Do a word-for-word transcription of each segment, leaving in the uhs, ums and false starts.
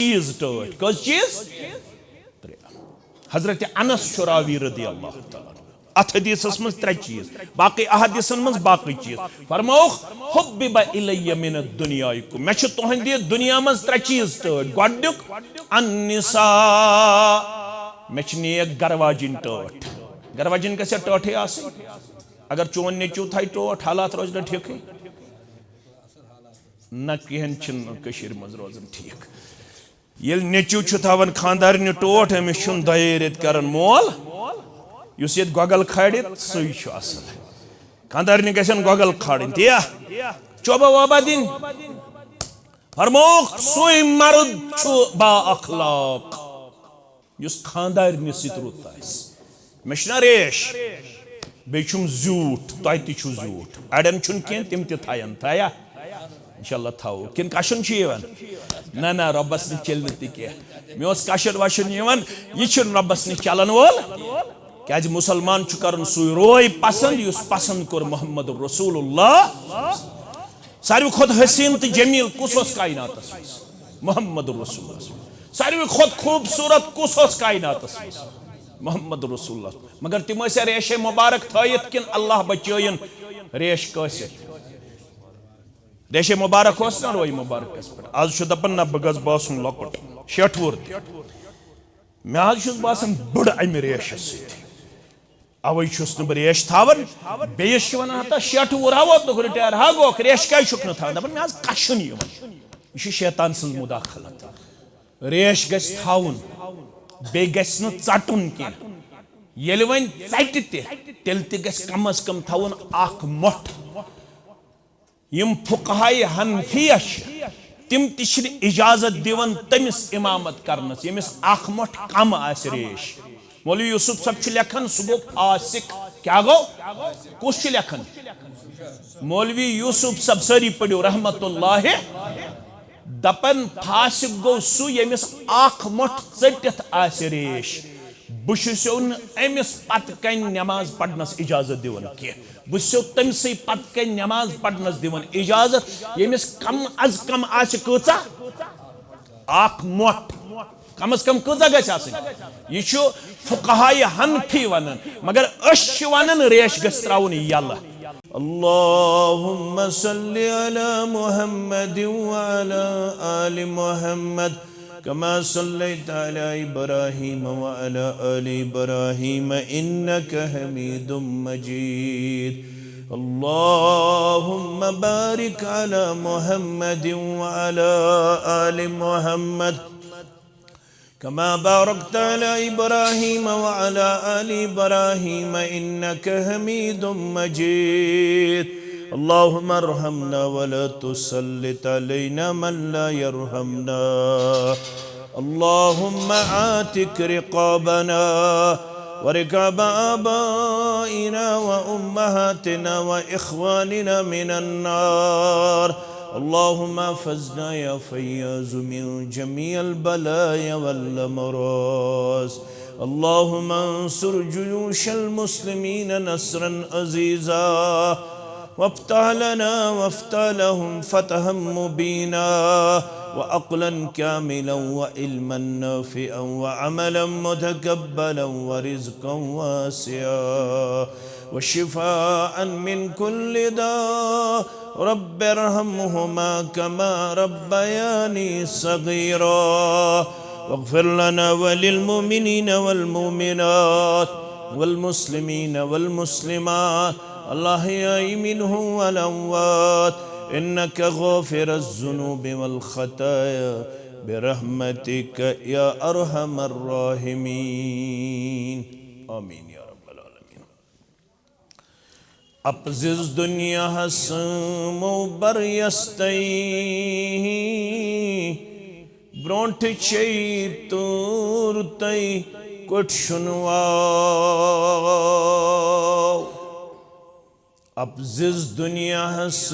چیٖز ٹٲٹھۍ۔ کٔژ چیٖز؟ ترٛےٚ۔ حضرت انس چھُ راوی رضی اللہ تعالیٰ عنہ۔ اتھ حدیثس منٛز ترٛےٚ چیٖز، باقٕے احادیثن منٛز باقٕے چیٖز۔ فرمووُکھ، "حبب الی من الدنیا"، مےٚ چھُ تُہنٛدِ دُنیا منٛز ترٛےٚ چیٖز ٹٲٹھۍ۔ گۄڈٕنیُک، النساء، مےٚ چھِ نیک گرٕ واجِنۍ ٹٲٹھ۔ گرٕ واجِنۍ گژھِ ٹٲٹھٕے آسٕنۍ۔ اگر چون نیٚچو تھایہِ ٹوٹھ، حالات روزِ نہ ٹھیکٕے۔ نہ، کِہیٖنۍ چھِنہٕ کٔشیٖرِ منٛز روزان ٹھیک۔ ییٚلہِ نیٚچو چھُ تھاوان خانٛدارنہِ ٹوٹھ، أمِس چھُنہٕ دۄیے رٮ۪تۍ کران مول۔ یُس ییٚتہِ گۄگل کھارِ، سُے چھُ اصل۔ خانٛدارنہِ گژھن گۄگل کھارٕنۍ، تی یا چوبہ ووبہ دِنۍ۔ فرمووُکھ، سُے مرد چھُ با اخلاق، یُس خانٛدارنہِ سۭتۍ رُت آسہِ۔ مےٚ چھُنہ ریش، بیٚیہِ چھُم زیوٗٹھ، تۄہہِ تہِ چھُو زیوٗٹھ۔ اَڑٮ۪ن چھُنہٕ کینٛہہ، تِم تہِ تھاین، تھایا؟ انشاءاللہ تھاوو۔ کِنہٕ کشُن چھُ یِوان؟ نہ، نہ، رۄبس نِش چلہِ نہٕ تہِ کینٛہہ۔ مےٚ اوس کشُن وشُن یِوان، یہِ چھُنہٕ رۄبس نِش چلن وول۔ کیازِ مُسلمان چھُ کرُن سُے روے پسند، یُس پسند کوٚر محمد رسول اللہ۔ ساروی کھۄتہٕ حسین تہٕ جمیل کُس اوس کائناتس منٛز؟ محمد رسول اللہ۔ ساروی کھۄتہٕ خوٗبصوٗرت کُس اوس کائناتس منٛز؟ محمد رسول اللہ۔ مگر تِم ٲسیا ریشے مبارک تھٲیِتھ کِنہٕ اللہ بچٲیِن ریش کٲسِتھ؟ ریشے مبارک اوس نہ روے مبارکس پٮ۪ٹھ۔ از چھُ دپان، نہ، بہٕ گژھٕ باسُن لۄکُٹ، شیٹھ وُہُر تہِ۔ مےٚ حظ چھُس باسان بٔڑ امہِ ریشہِ سۭتۍ۔ اوے چھُس نہٕ بہٕ ریش تھاوان۔ بیٚیِس چھِ ونان، ہتا شیٹھ وُہُر ہا ووتُکھ، رِٹایَر ہا گوکھ، ریش کیازِ چھُکھ نہٕ تھاوان؟ دپان، مےٚ حظ کشُن یِوان۔ یہِ چھِ شیطان سٕنٛز مداخلت۔ ریش گژھِ تھاوُن، بیٚیہِ گژھِ نہٕ ژٹُن کینٛہہ۔ ییٚلہِ وۄنۍ ژٹہِ تہِ، تیٚلہِ تہِ گژھِ کم از کم تھاوُن اکھ مۄٹھ۔ یِم فقہائے حنفیہ چھِ، تِم تہِ چھِنہٕ اجازت دِوان تٔمِس امامت کرنس، ییٚمِس اکھ مۄٹھ کم آسہِ ریش۔ مولوی یوسف صٲب چھُ لیکھان، سُہ گوٚو فاسق۔ کیٛاہ گوٚو؟ کُس چھُ لیکھان؟ مولوی یوسف صٲب، سٲری پٔرِو رحمت اللہ۔ دپان، فاسق گوٚو سُہ، ییٚمِس اکھ مۄٹھ ژٔٹِتھ آسہِ ریش۔ بہٕ چھُسو نہٕ أمِس پتہٕ کنہِ نماز پرنس اجازت دِوان کینٛہہ۔ بہٕ چھُسو تٔمۍ سٕے پتہٕ کنہِ نماز پرنس دِوان اجازت، ییٚمِس کم از کم آسہِ کۭژاہ؟ اکھ مۄٹھ۔ کم از کم کۭژاہ گژھِ آسٕنۍ؟ یہِ چھُ فقہائے حنفی ونان، مگر أسۍ چھِ ونان ریش گژھِ تراوُن یلہٕ۔ اللهم صل على محمد وعلى آل محمد كما صليت على إبراهيم وعلى آل إبراهيم إنك حميد مجيد. اللهم بارك على محمد وعلى آل محمد كما باركت على إبراهيم وعلى آل إبراهيم إنك حميد مجيد. اللهم ارحمنا ولا تسلط علينا من لا يرحمنا. اللهم اعتق رقابنا ورقاب آبائنا وأمهاتنا وإخواننا من النار. اللهم احفظنا يا فياض من جميع البلايا والأمراض. اللهم انصر جيوش المسلمين نصرا عزيزا، وافتح لنا وافتح لهم فتحا مبينا، وعقلا كاملا وعلما نافعا وعملا متقبلا ورزقا واسعا وشفاء من كل داء. رب ارحمهما كما ربياني صغيرا. واغفر لنا وللمؤمنين والمؤمنات والمسلمين والمسلمات الأحياء منهم والأموات إنك غافر الذنوب والخطايا برحمتك يا أرحم الراحمين. آمين يا رب العالمين. اپزِز دُنیاہس مو بر یستئی، برونٹھ چھے تور تئی کُٹھ شُنواو۔ اپزِز دُنیاہس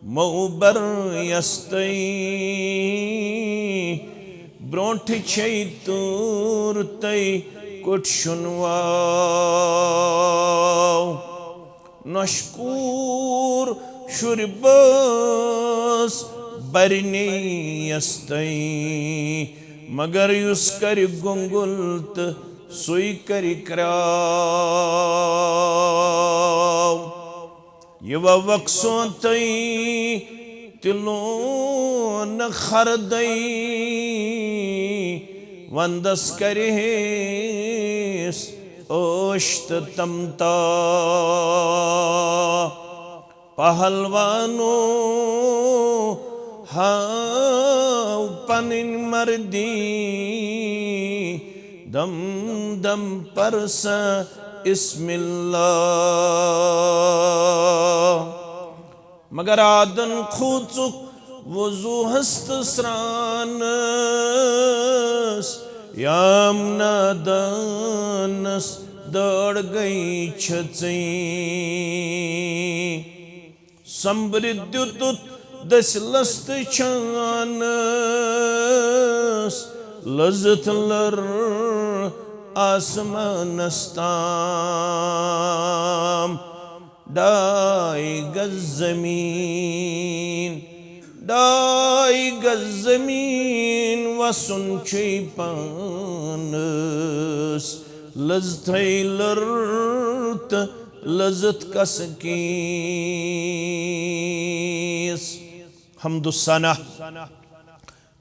مو بر یستئی، برونٹھ چھے تور تئی کُٹھ شُنواو۔ نشکور شُرۍ بٲژ پرنی یس تئی، مگر یُس کرِ گُنگُل تہٕ سُے کرِ کرٛاو۔ یہِ وۄکسون تئی تہِ لون خردئی، وندس کرِہیس عٲش تہٕ تمتا۔ پہلوانو، ہاو پنٕنۍ مردی، دم دم پرسا اسم اللہ۔ مگر آدن کھوژُکھ وضوٗہس تہٕ سرٛانس، یام نادانس دٲڑ گٔے چھٔژٕے۔ سمبرِ دیُتُتھ دٔسۍ لستہٕ چھانس، لٔزٕتھ لٔر آسمانس تام۔ ڈاے گز زمین، ڈاے گز زمین وسُن چھُے پانس، لٔزتھے لٔر تہٕ لٔزتھ کس کیس۔ حمد و ثنا،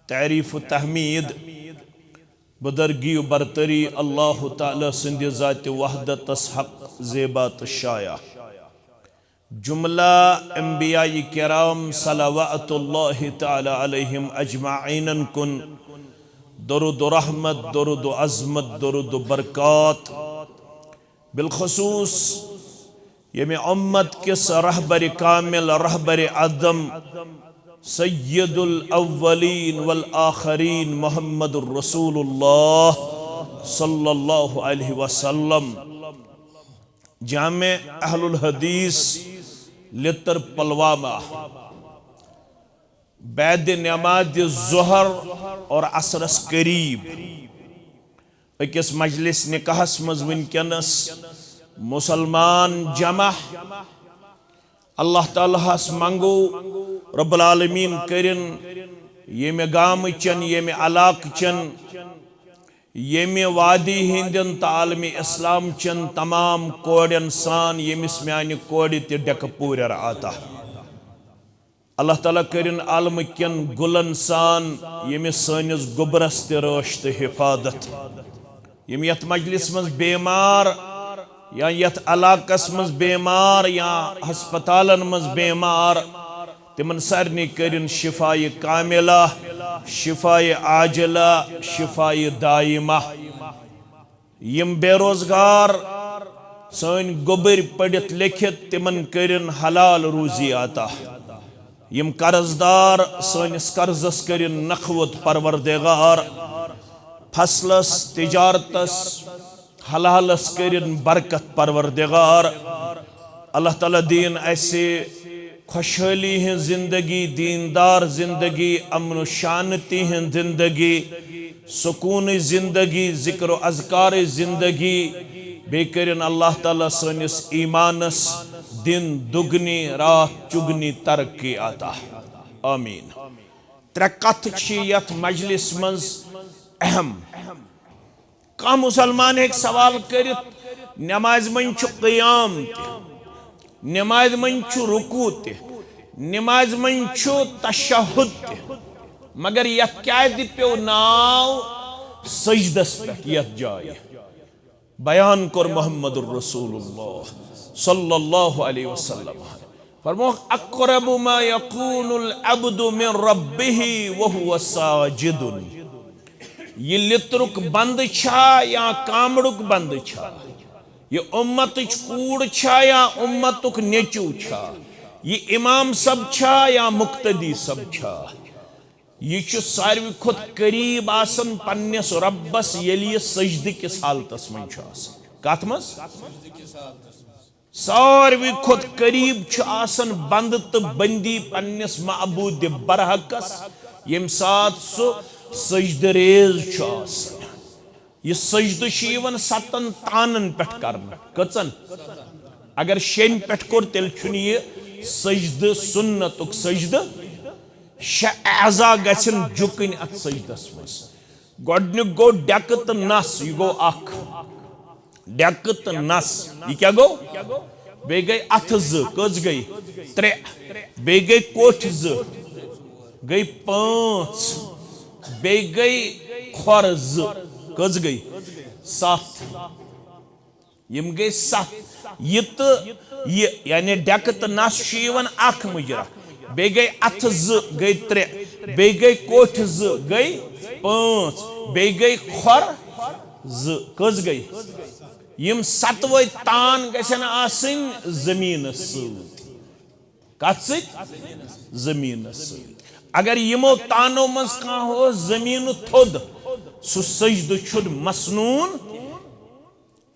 تعریف و تحمید، بدرگی و برتری اللہ تعالیٰ سٕنٛدِ ذاتِ وحدتس حق، زیبا تہٕ شایع۔ جملہ انبیاء کرام صلوات اللہ تعالیٰ علیہم اجمعین کُن درود و رحمت، درود و عظمت، درود و برکات۔ بالخصوص ییٚمہِ امت کِس رہبرِ کامل، رہبرِ اعظم، سید الاولین والآخرین محمد رسول اللہ صلی اللہ علیہ وسلم، جامع اہل الحدیث لتر پلوامہ، بعد نماز ظہر اور عصرس قریب أکِس مجلس نکاحس منٛز وٕنکیٚنس مسلمان جمع۔ اللہ تعالیٰ ہس منگو، رب العالمین کٔرِن ییٚمہِ گامہٕ چٮ۪ن، ییٚمہِ علاقہٕ چٮ۪ن، ییٚمہِ وادی ہٕنٛدٮ۪ن تہٕ عالمِ اسلام چٮ۪ن تمام کورٮ۪ن سان، ییٚمِس میانہِ کورِ تہِ ڈٮ۪کہٕ پوٗرٮ۪ر عطا۔ اللہ تعالیٰ کٔرِن عالمہٕ کٮ۪ن گُلن سان ییٚمِس سٲنِس گوٚبرس تہِ رٲچھ تہٕ حفاظت۔ یِم یتھ مجلس منٛز بیمار یا یتھ علاقس منٛز بیمار یا ہسپتالن منٛز بیمار، تِمن سارنٕے کٔرِن شفایہِ کاملہ، شفایہِ عاجلہ، شفایہِ دائمہ۔ یِم بے روزگار سٲنۍ گوٚبٕرۍ پٔڑِتھ لیکھِتھ، تِمن کٔرِن حلال روزی عطا۔ یِم قرض دار سٲنِس قرضس کٔرِن نکھوت پروردگار، فصلس، تجارتس، حلالس کٔرِن برکت پروردگار۔ اللہ تعالیٰ دِیِن اسہِ خوشحٲلی ہٕنٛز زندگی، دیندار زندگی، امن و شانتی ہٕنٛز زندگی، سکوٗنٕچ زندگی، ذکر و اذکارٕچ زندگی۔ بیٚیہِ کٔرِن اللہ تعالیٰ سٲنِس ایمانس دِن دُگنی راتھ چُگنی ترقی عطا۔ آمین۔ ترٛےٚ کتھٕ چھِ یتھ مجلس منٛز اہم۔ کانٛہہ مسلمان ہیٚکہِ سوال کٔرِتھ، نمازِ منٛز چھُ قیام تہِ، نمازِ منٛز چھُ رکوع تہِ، نمازِ منٛز چھُ تشہد تہِ، مگر یتھ کیازِ پیوٚو ناو سجدس پٮ۪ٹھ یتھ جایہِ؟ بیان کوٚر محمد رسول اللہ صلی اللہ علیہ وسلم۔ فرمووُکھ، "اقرب ما یکون العبد من ربہ وہو ساجد۔" یہِ لِترُک بندٕ چھا یا کامرُک بندٕ چھا؟ یہِ اُمتٕچ کوٗر چھا یا اُمتُک نیٚچو چھا؟ یہِ امام صٲب چھا یا مقتدی صٲب چھا؟ یہِ چھُ ساروی کھۄتہٕ قریب آسان پننِس رۄبس، ییٚلہِ یہِ سجدٕ کِس حالتس منٛز چھُ آسان۔ کتھ منٛز؟ ساروی کھۄتہٕ قریب چھُ آسان بندٕ تہٕ بندی پننِس معبود برحقس، ییٚمہِ ساتہٕ سُہ سجدٕ ریز چھُ آسان۔ یہِ سجدٕ چھُ یِوان ستن تانن پٮ۪ٹھ کرنہٕ۔ کٔژن؟ اگر شیٚنۍ پٮ۪ٹھ کوٚر، تیٚلہِ چھُنہٕ یہِ سجدٕ سنتُک سجدٕ۔ شےٚ اعضا گژھن جُکٕنۍ اتھ سجدس منٛز۔ گۄڈنیُک گوٚو ڈیکہٕ تہٕ نس، یہِ گوٚو اکھ۔ ڈیکہٕ تہٕ نس، یہِ کیٛاہ گوٚو؟ بیٚیہِ گٔے اتھٕ زٕ، کٔژ گٔے؟ ترٛےٚ۔ بیٚیہِ گٔے کوٹھۍ زٕ، گٔے پانٛژھ۔ بیٚیہِ گٔے کھۄر زٕ، کٔژ گٔے؟ ستھ۔ یِم گٔے ستھ۔ یہِ تہٕ یہِ، یعنی ڈیکہٕ تہٕ نس چھُ یِوان اکھ مُجرا۔ بیٚیہِ گٔے اتھٕ زٕ، گٔے ترٛےٚ۔ بیٚیہِ گٔے کوٹھۍ زٕ، گٔے پانٛژھ۔ بیٚیہِ گٔے کھۄر زٕ، کٔژ گٔے؟ یِم ستوے تان گژھن آسٕنۍ زٔمیٖنس سۭتۍ۔ کتھ سۭتۍ؟ زٔمیٖنس سۭتۍ۔ اگر یِمو تانو منٛز کانٛہہ اوس زٔمیٖنہٕ تھوٚد، سُہ سجدٕ چھُنہٕ مسنوٗن۔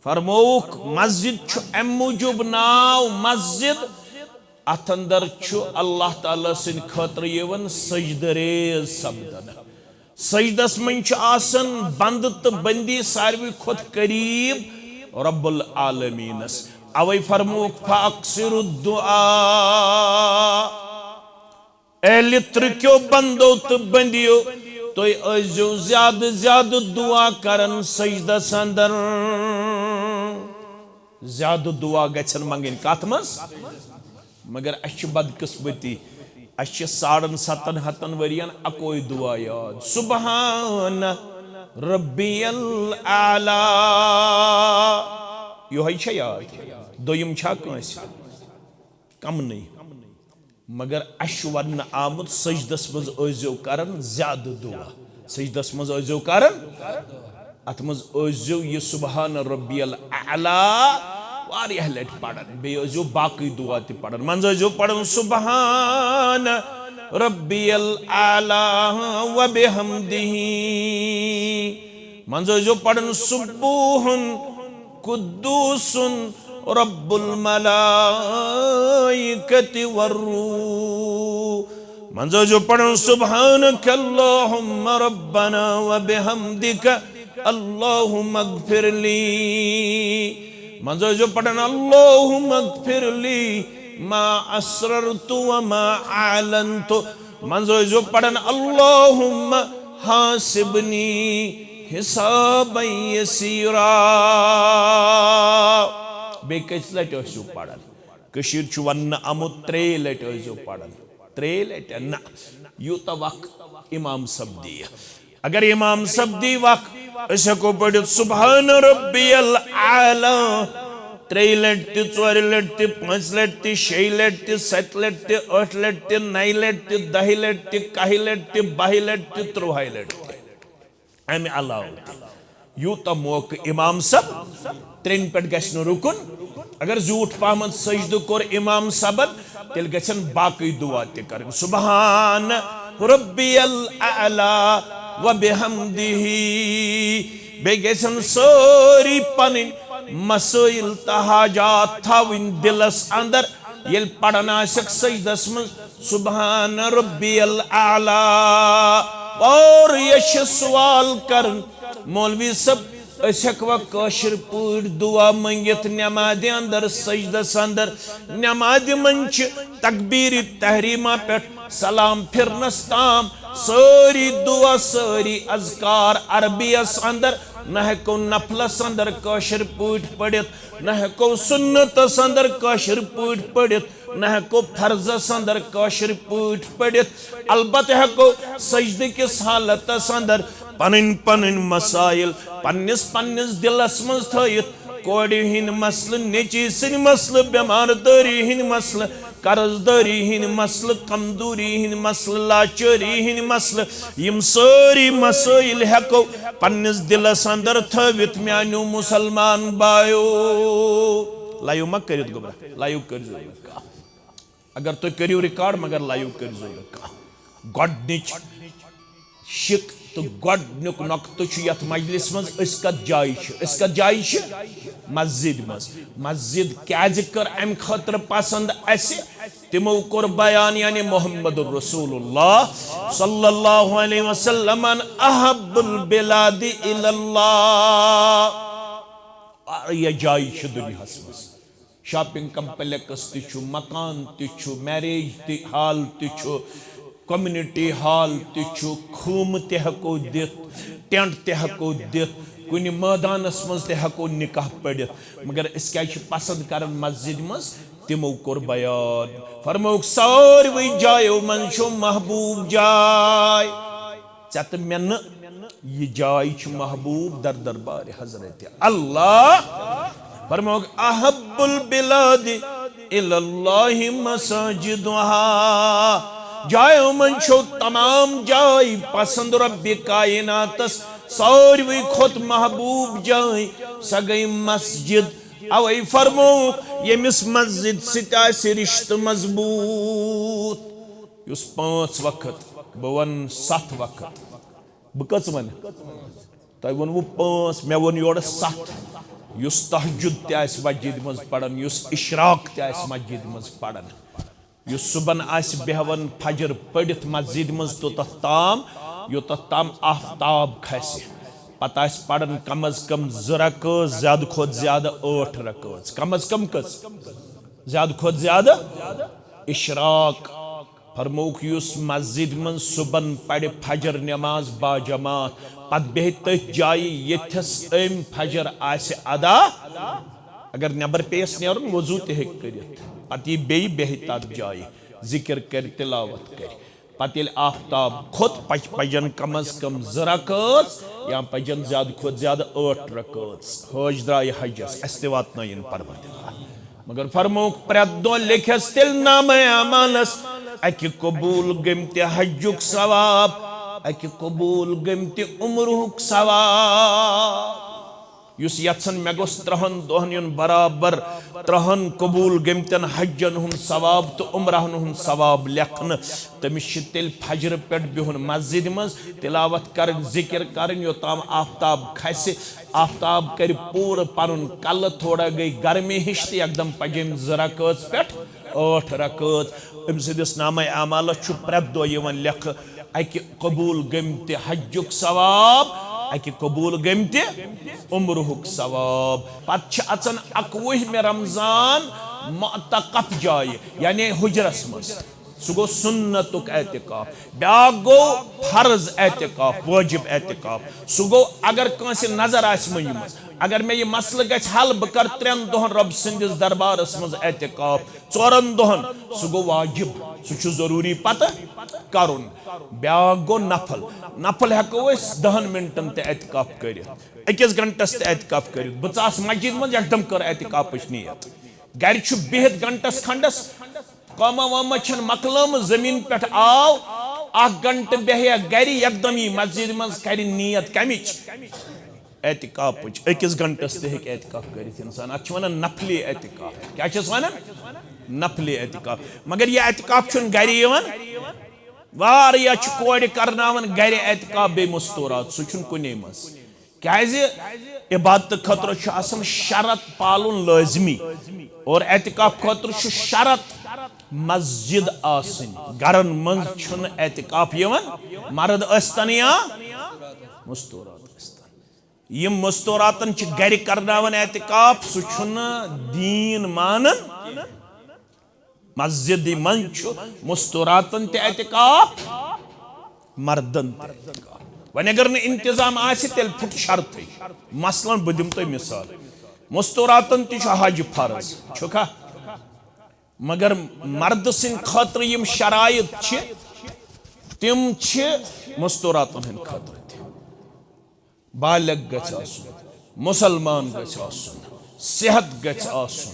فرمووُکھ، مسجد چھُ امہِ موٗجوٗب ناو مسجد، اتھ اندر چھُ اللہ تعالیٰ سٕنٛدِ خٲطرٕ یِوان سجدٕ ریز سپدن۔ سجدس منٛز چھُ آسان بندٕ تہٕ بندی ساروی کھۄتہٕ قریب رب العالمینس۔ اوے فرمووُکھ، فاکثروا الدعاء۔ اے لترکیو بندو تہٕ بندیو، تُہۍ ٲسۍزیو زیادٕ زیادٕ دعا کران سجدس اندر۔ زیادٕ دعا گژھن منگٕنۍ۔ کتھ منٛز؟ مگر اسہِ چھِ بدقسمتی، اسہِ چھِ ساڑن ستن ہتن ؤرین اکوے دعا یاد، سبحان ربی الاعلی۔ یہوے چھا یاد؟ دوٚیِم چھا کٲنٛسہِ؟ کمنٕے۔ مگر اسہِ چھُ وننہٕ آمُت، سجدس منٛز ٲسۍزیو کران زیادٕ دعا۔ سجدس منٛز ٲسۍزیو کران، اتھ منٛز ٲسۍزیو یہِ سبحان ربی الاعلی واریاہ لٹہِ پران۔ بیٚیہِ ٲسۍزیو باقٕے دعا تہِ پران۔ منٛزٕ ٲسۍزیو پران سبحان ربی الاعلی و بحمدہ۔ منٛزٕ ٲسۍزیو پران سبوحن قدوس رب الملائکۃ والروح۔ منٛزٕ ٲسۍزیو پران سبحانک اللہم ربنا و بحمدک اللہم اغفر لی۔ منٛزٕ ٲسۍزیو پران اللہم اغفر لی ما اسررت و ما اعلنت۔ منٛزٕ ٲسۍزیو پران اللہم حاسبنی حسابا یسیرا۔ بیٚیہِ کٔژِ لٹہِ ٲسِو پران؟ کٔشیٖرِ چھُ وننہٕ آمُت ترٛیٚیہِ لٹہِ ٲسۍزیو پران۔ ترٛیٚیہِ لٹہِ نہ، یوٗتاہ وق امام صٲب دِیہِ۔ اگر امام صٲب دی وق، أسۍ ہٮ۪کو پٔرِتھ سبحان ربی الاعلی ترٛیٚیہِ لٹہِ تہِ، ژورِ لٹہِ تہِ، پانٛژِ لٹہِ تہِ، شیٚیہِ لٹہِ تہِ، ستہِ لٹہِ تہِ، ٲٹھِ لٹہِ تہِ، نَیہِ لٹہِ تہِ، دَہہِ لٹہِ تہِ، کاہہِ لٹہِ تہِ، باہہِ لٹہِ تہِ، ترٛوہاے لٹہِ تہِ۔ امہِ علاوٕ تہِ یوٗتاہ موقعہٕ امام صٲب ترٛٮ۪ن پٮ۪ٹھ گژھِ نہٕ رُکُن۔ اگر زیوٗٹھ پہمتھ سجدٕ کوٚر امام صٲبن، تیٚلہِ گژھن باقٕے دعا تہِ کرٕنۍ۔ سبحان ربی الاعلی و بحمدہ۔ بیٚیہِ گژھن سٲری پنٕنۍ مسٲیل تہٕ حاجات تھاوٕنۍ دلس اندر۔ ییٚلہِ پران آسکھ سجدس منٛز سبحان ربی الاعلی، اور یہِ چھِ سوال کران، مولوی صٲب، أسۍ ہٮ۪کوا کٲشِر پٲٹھۍ دعا مٔنگِتھ نمازِ اندر، سجدس اندر؟ نمازِ منٛز چھِ تکبیرِ تحریمہ پٮ۪ٹھ سلام پھرنس تام سٲری دعا، سٲری اذکار عربیس اندر، نہ ہٮ۪کو نفلس اندر کٲشِر پٲٹھۍ پٔرِتھ، نہ ہٮ۪کو سُنتس اندر کٲشِر پٲٹھۍ پٔرِتھ، نہ ہٮ۪کو فرضس اندر کٲشِر پٲٹھۍ پٔرِتھ۔ البتہ ہٮ۪کو سجدٕ کِس حالتس اندر پنٕنۍ پنٕنۍ مسائل پننِس پننِس دلس منٛز تھٲیِتھ۔ کورِ ہٕنٛدۍ مسلہٕ، نیٚچی سٕنٛدۍ مسلہٕ، بٮ۪مار دٲری ہٕنٛدۍ مسلہٕ، قرض دٲری ہٕنٛدۍ مسلہٕ، کمزوری ہٕنٛدۍ مسلہٕ، لاچٲری ہٕنٛدۍ مسلہٕ، یِم سٲری مسٲیل ہٮ۪کو پننِس دلس اندر تھٲوِتھ، میانیو مسلمان بایو۔ لایو ما کٔرِتھ گوٚبرا، لایو کٔرۍزیو نہٕ کانٛہہ۔ اگر تُہۍ کٔرِو ریکارڈ، مگر لایو کٔرۍزیو نہٕ کانٛہہ۔ گۄڈنِچ شِک تہٕ گۄڈنیُک نۄقطہٕ چھُ یتھ مجلس منٛز، أسۍ کتھ جایہِ چھِ؟ أسۍ کتھ جایہِ چھِ؟ مسجد منٛز۔ مسجد کیازِ کٔر امہِ خٲطرٕ پسند اسہِ؟ تِمو کوٚر بیان، یعنی محمد رسول اللہ صلی اللہ علیہ وسلم، احب البلاد الی اللہ۔ واریاہ جایہِ چھِ دُنیاہس منٛز، شاپنگ کمپلیکس تہِ چھُ، مکان تہِ چھُ، میریج تہِ ہال تہِ چھُ، کمیونٹی ہال تہِ چھُ، خیمہٕ تہِ ہٮ۪کو دِتھ، ٹینٹ تہِ ہٮ۪کو دِتھ، کُنہِ مٲدانس منٛز تہِ ہٮ۪کو نکاح پٔرِتھ، مگر أسۍ کیازِ چھِ پسند کران مسجد منٛز؟ تِمو کوٚر بیان، فرمووُکھ، ساروٕے جایو منٛز چھُ محبوب جاے۔ ژےٚ تہٕ مےٚ نہٕ، یہِ جاے چھِ محبوب در دربار حضرت اللہ۔ فرمووُکھ، احب البلاد الی اللہ مساجدہا۔ جایو منٛز چھو تمام جاے پسند رب کائناتس، ساروٕے کھۄتہٕ محبوب جاے، سۄ گٔے مسجد۔ اوے فرمووُکھ، ییٚمِس مسجد سۭتۍ آسہِ رشتہٕ مضبوط، یُس پانٛژھ وقت، بہٕ وَنہٕ ستھ وقت، بہٕ کٔژ وَنہٕ؟ تۄہہِ ووٚنوُ پانٛژھ، مےٚ ووٚن یورٕ ستھ۔ یُس تہجد تہِ آسہِ مسجد منٛز پران، یُس اشراق تہِ آسہِ مسجد منٛز پران، یُس صبحن آسہِ بیہوان فجر پٔرِتھ مسجد منٛز توٚتتھ تام، یوٚتتھ تام آفتاب کھسہِ، پتہٕ آسہِ پران کم از کم زٕ رکٲژ، زیادٕ کھۄتہٕ زیادٕ ٲٹھ رکٲژ، کم از کم کٔژ؟ زیادٕ کھۄتہٕ زیادٕ اشراق۔ فرمووُکھ، یُس مسجد منٛز صبحن پرِ فجر نماز باجماعت، پتہٕ بیہہِ تٔتھۍ جایہِ ییٚتھس أمۍ فجر آسہِ ادا، اگر نٮ۪بر پیٚیس نیرُن، وضو تہِ ہیٚکہِ کٔرِتھ، پتہٕ یی بیٚیہِ بیہہِ تتھ جایہِ، ذکر کرِ، تلاوت کرِ، پتہٕ ییٚلہِ آفتاب کھوٚت، پچ-، پجن کم از کم زٕ رکٲژ یا پجن زیادٕ کھۄتہٕ زیادٕ ٲٹھ رکٲژ۔ حٲج درٛایہِ حجس، اسہِ تہِ واتنٲیِن پروردگار۔ مگر فرمووُکھ، پرٛٮ۪تھ دۄہ لیکھٮ۪س تیٚلہِ نامہ اعمالس، اکہِ قبول گٔمتہِ حجُک ثواب، اکہِ قبول گٔمتہِ عمرہُک ثواب۔ یُس یژھن مےٚ گوٚژھ ترٛہن دۄہن یُن برابر ترٛہن قبول گٔمتٮ۪ن حجن ہُنٛد ثواب تہٕ عمرہن ہُنٛد ثواب لیکھنہٕ، تٔمِس چھِ تیٚلہِ فجرٕ پٮ۪ٹھ بِہُن مسجدِ منٛز، تلاوت کرٕنۍ، ذکر کرٕنۍ، یوٚتام آفتاب کھسہِ۔ آفتاب کرِ پوٗرٕ پنُن کلہٕ، تھوڑا گٔے گرمی ہِش تہٕ یکدم پجہِ أمۍ زٕ رکٲژ پٮ۪ٹھ ٲٹھ رکٲژ۔ أمۍ سٕنٛدِس نامہ اعمالس چھُ پرٛٮ۪تھ دۄہ یِوان لیکھٕ، اکہِ قبول گٔمتہِ حجُک ثواب، اکہِ قبول گٔمتہِ عمرہُک ثواب۔ پتہٕ چھِ اژان اکوُہمہِ رمضان معتکف جایہِ، یعنی حجرس منٛز۔ سُہ گوٚو سُنتُک اعتکاف۔ بیٛاکھ گوٚو فرض اعتکاف، وٲجِب اعتکاف۔ سُہ گوٚو اگر کٲنٛسہِ نظر آسہِ مٔنجمٕژ، اگر مےٚ یہِ مسلہٕ گژھِ حل، بہٕ کرٕ ترٛٮ۪ن دۄہن رۄب سٕنٛدِس دربارس منٛز اعتکاف۔ ژورن دۄہن، سُہ گوٚو واجب، سُہ چھُ ضروٗری پتہٕ کرُن۔ بیٛاکھ گوٚو نفل۔ نفل ہٮ۪کو أسۍ دَہن منٹن تہِ اعتکاف کٔرِتھ، أکِس گھنٹس تہِ اعتکاف کٔرِتھ۔ بہٕ ژاس مسجد منٛز، یکدم کٔر اعتکافٕچ نیت۔ گرِ چھُ بِہِتھ گھنٹس کھنڈس، کٲمہ وٲمہ چھَنہٕ مۄکلٲمٕژ، زٔمیٖن پٮ۪ٹھ آو، اکھ گھنٹہٕ بیٚہہِ گرِ، یکدم یی مسجد منٛز، کرِ نیت کمِچ؟ اعتکافٕچ۔ أکِس گھنٹس تہِ ہیٚکہِ اعتکاف کٔرِتھ انسان۔ اتھ چھِ ونان نفلی اعتکاف۔ کیٛاہ چھِس ونان؟ نفلی اعتکاف۔ مگر یہِ اعتکاف چھُنہٕ گرِ یِوان۔ واریاہ چھِ کورِ کرناوان گرِ اعتکاف بیٚیہِ مستورات، سُہ چھُنہٕ کُنے منٛز۔ کیٛازِ؟ عبادتہٕ خٲطرٕ چھُ آسان شرط پالُن لٲزمی، اور اعتکاف خٲطرٕ چھُ شرط مسجد آسٕنۍ۔ گرن منٛز چھُنہٕ اعتکاف یِوان، مرد ٲسۍتن یا مستورات ٲسۍتن۔ یِم مستوراتن چھِ گرِ کرناوان اعتکاف، سُہ چھُنہٕ دیٖن مانان۔ مسجدِ منٛز چھُ مستوراتن تہِ اعتکاف، مردن تہِ اعتکاف۔ وۄنۍ اگر نہٕ انتظام آسہِ، تیٚلہِ پھُٹ شرطٕے۔ مثلاً بہٕ دِمہٕ تۄہہِ مثال، مستوراتن تہِ چھُ حج فرض، چھُکھا؟ مگر مردٕ سٕنٛدِ خٲطرٕ یِم شرائط چھِ، تِم چھِ مستوراتن ہٕنٛدِ خٲطرٕ تہِ۔ بالغ گژھِ آسُن، مسلمان گژھِ آسُن، صحت گژھِ آسُن،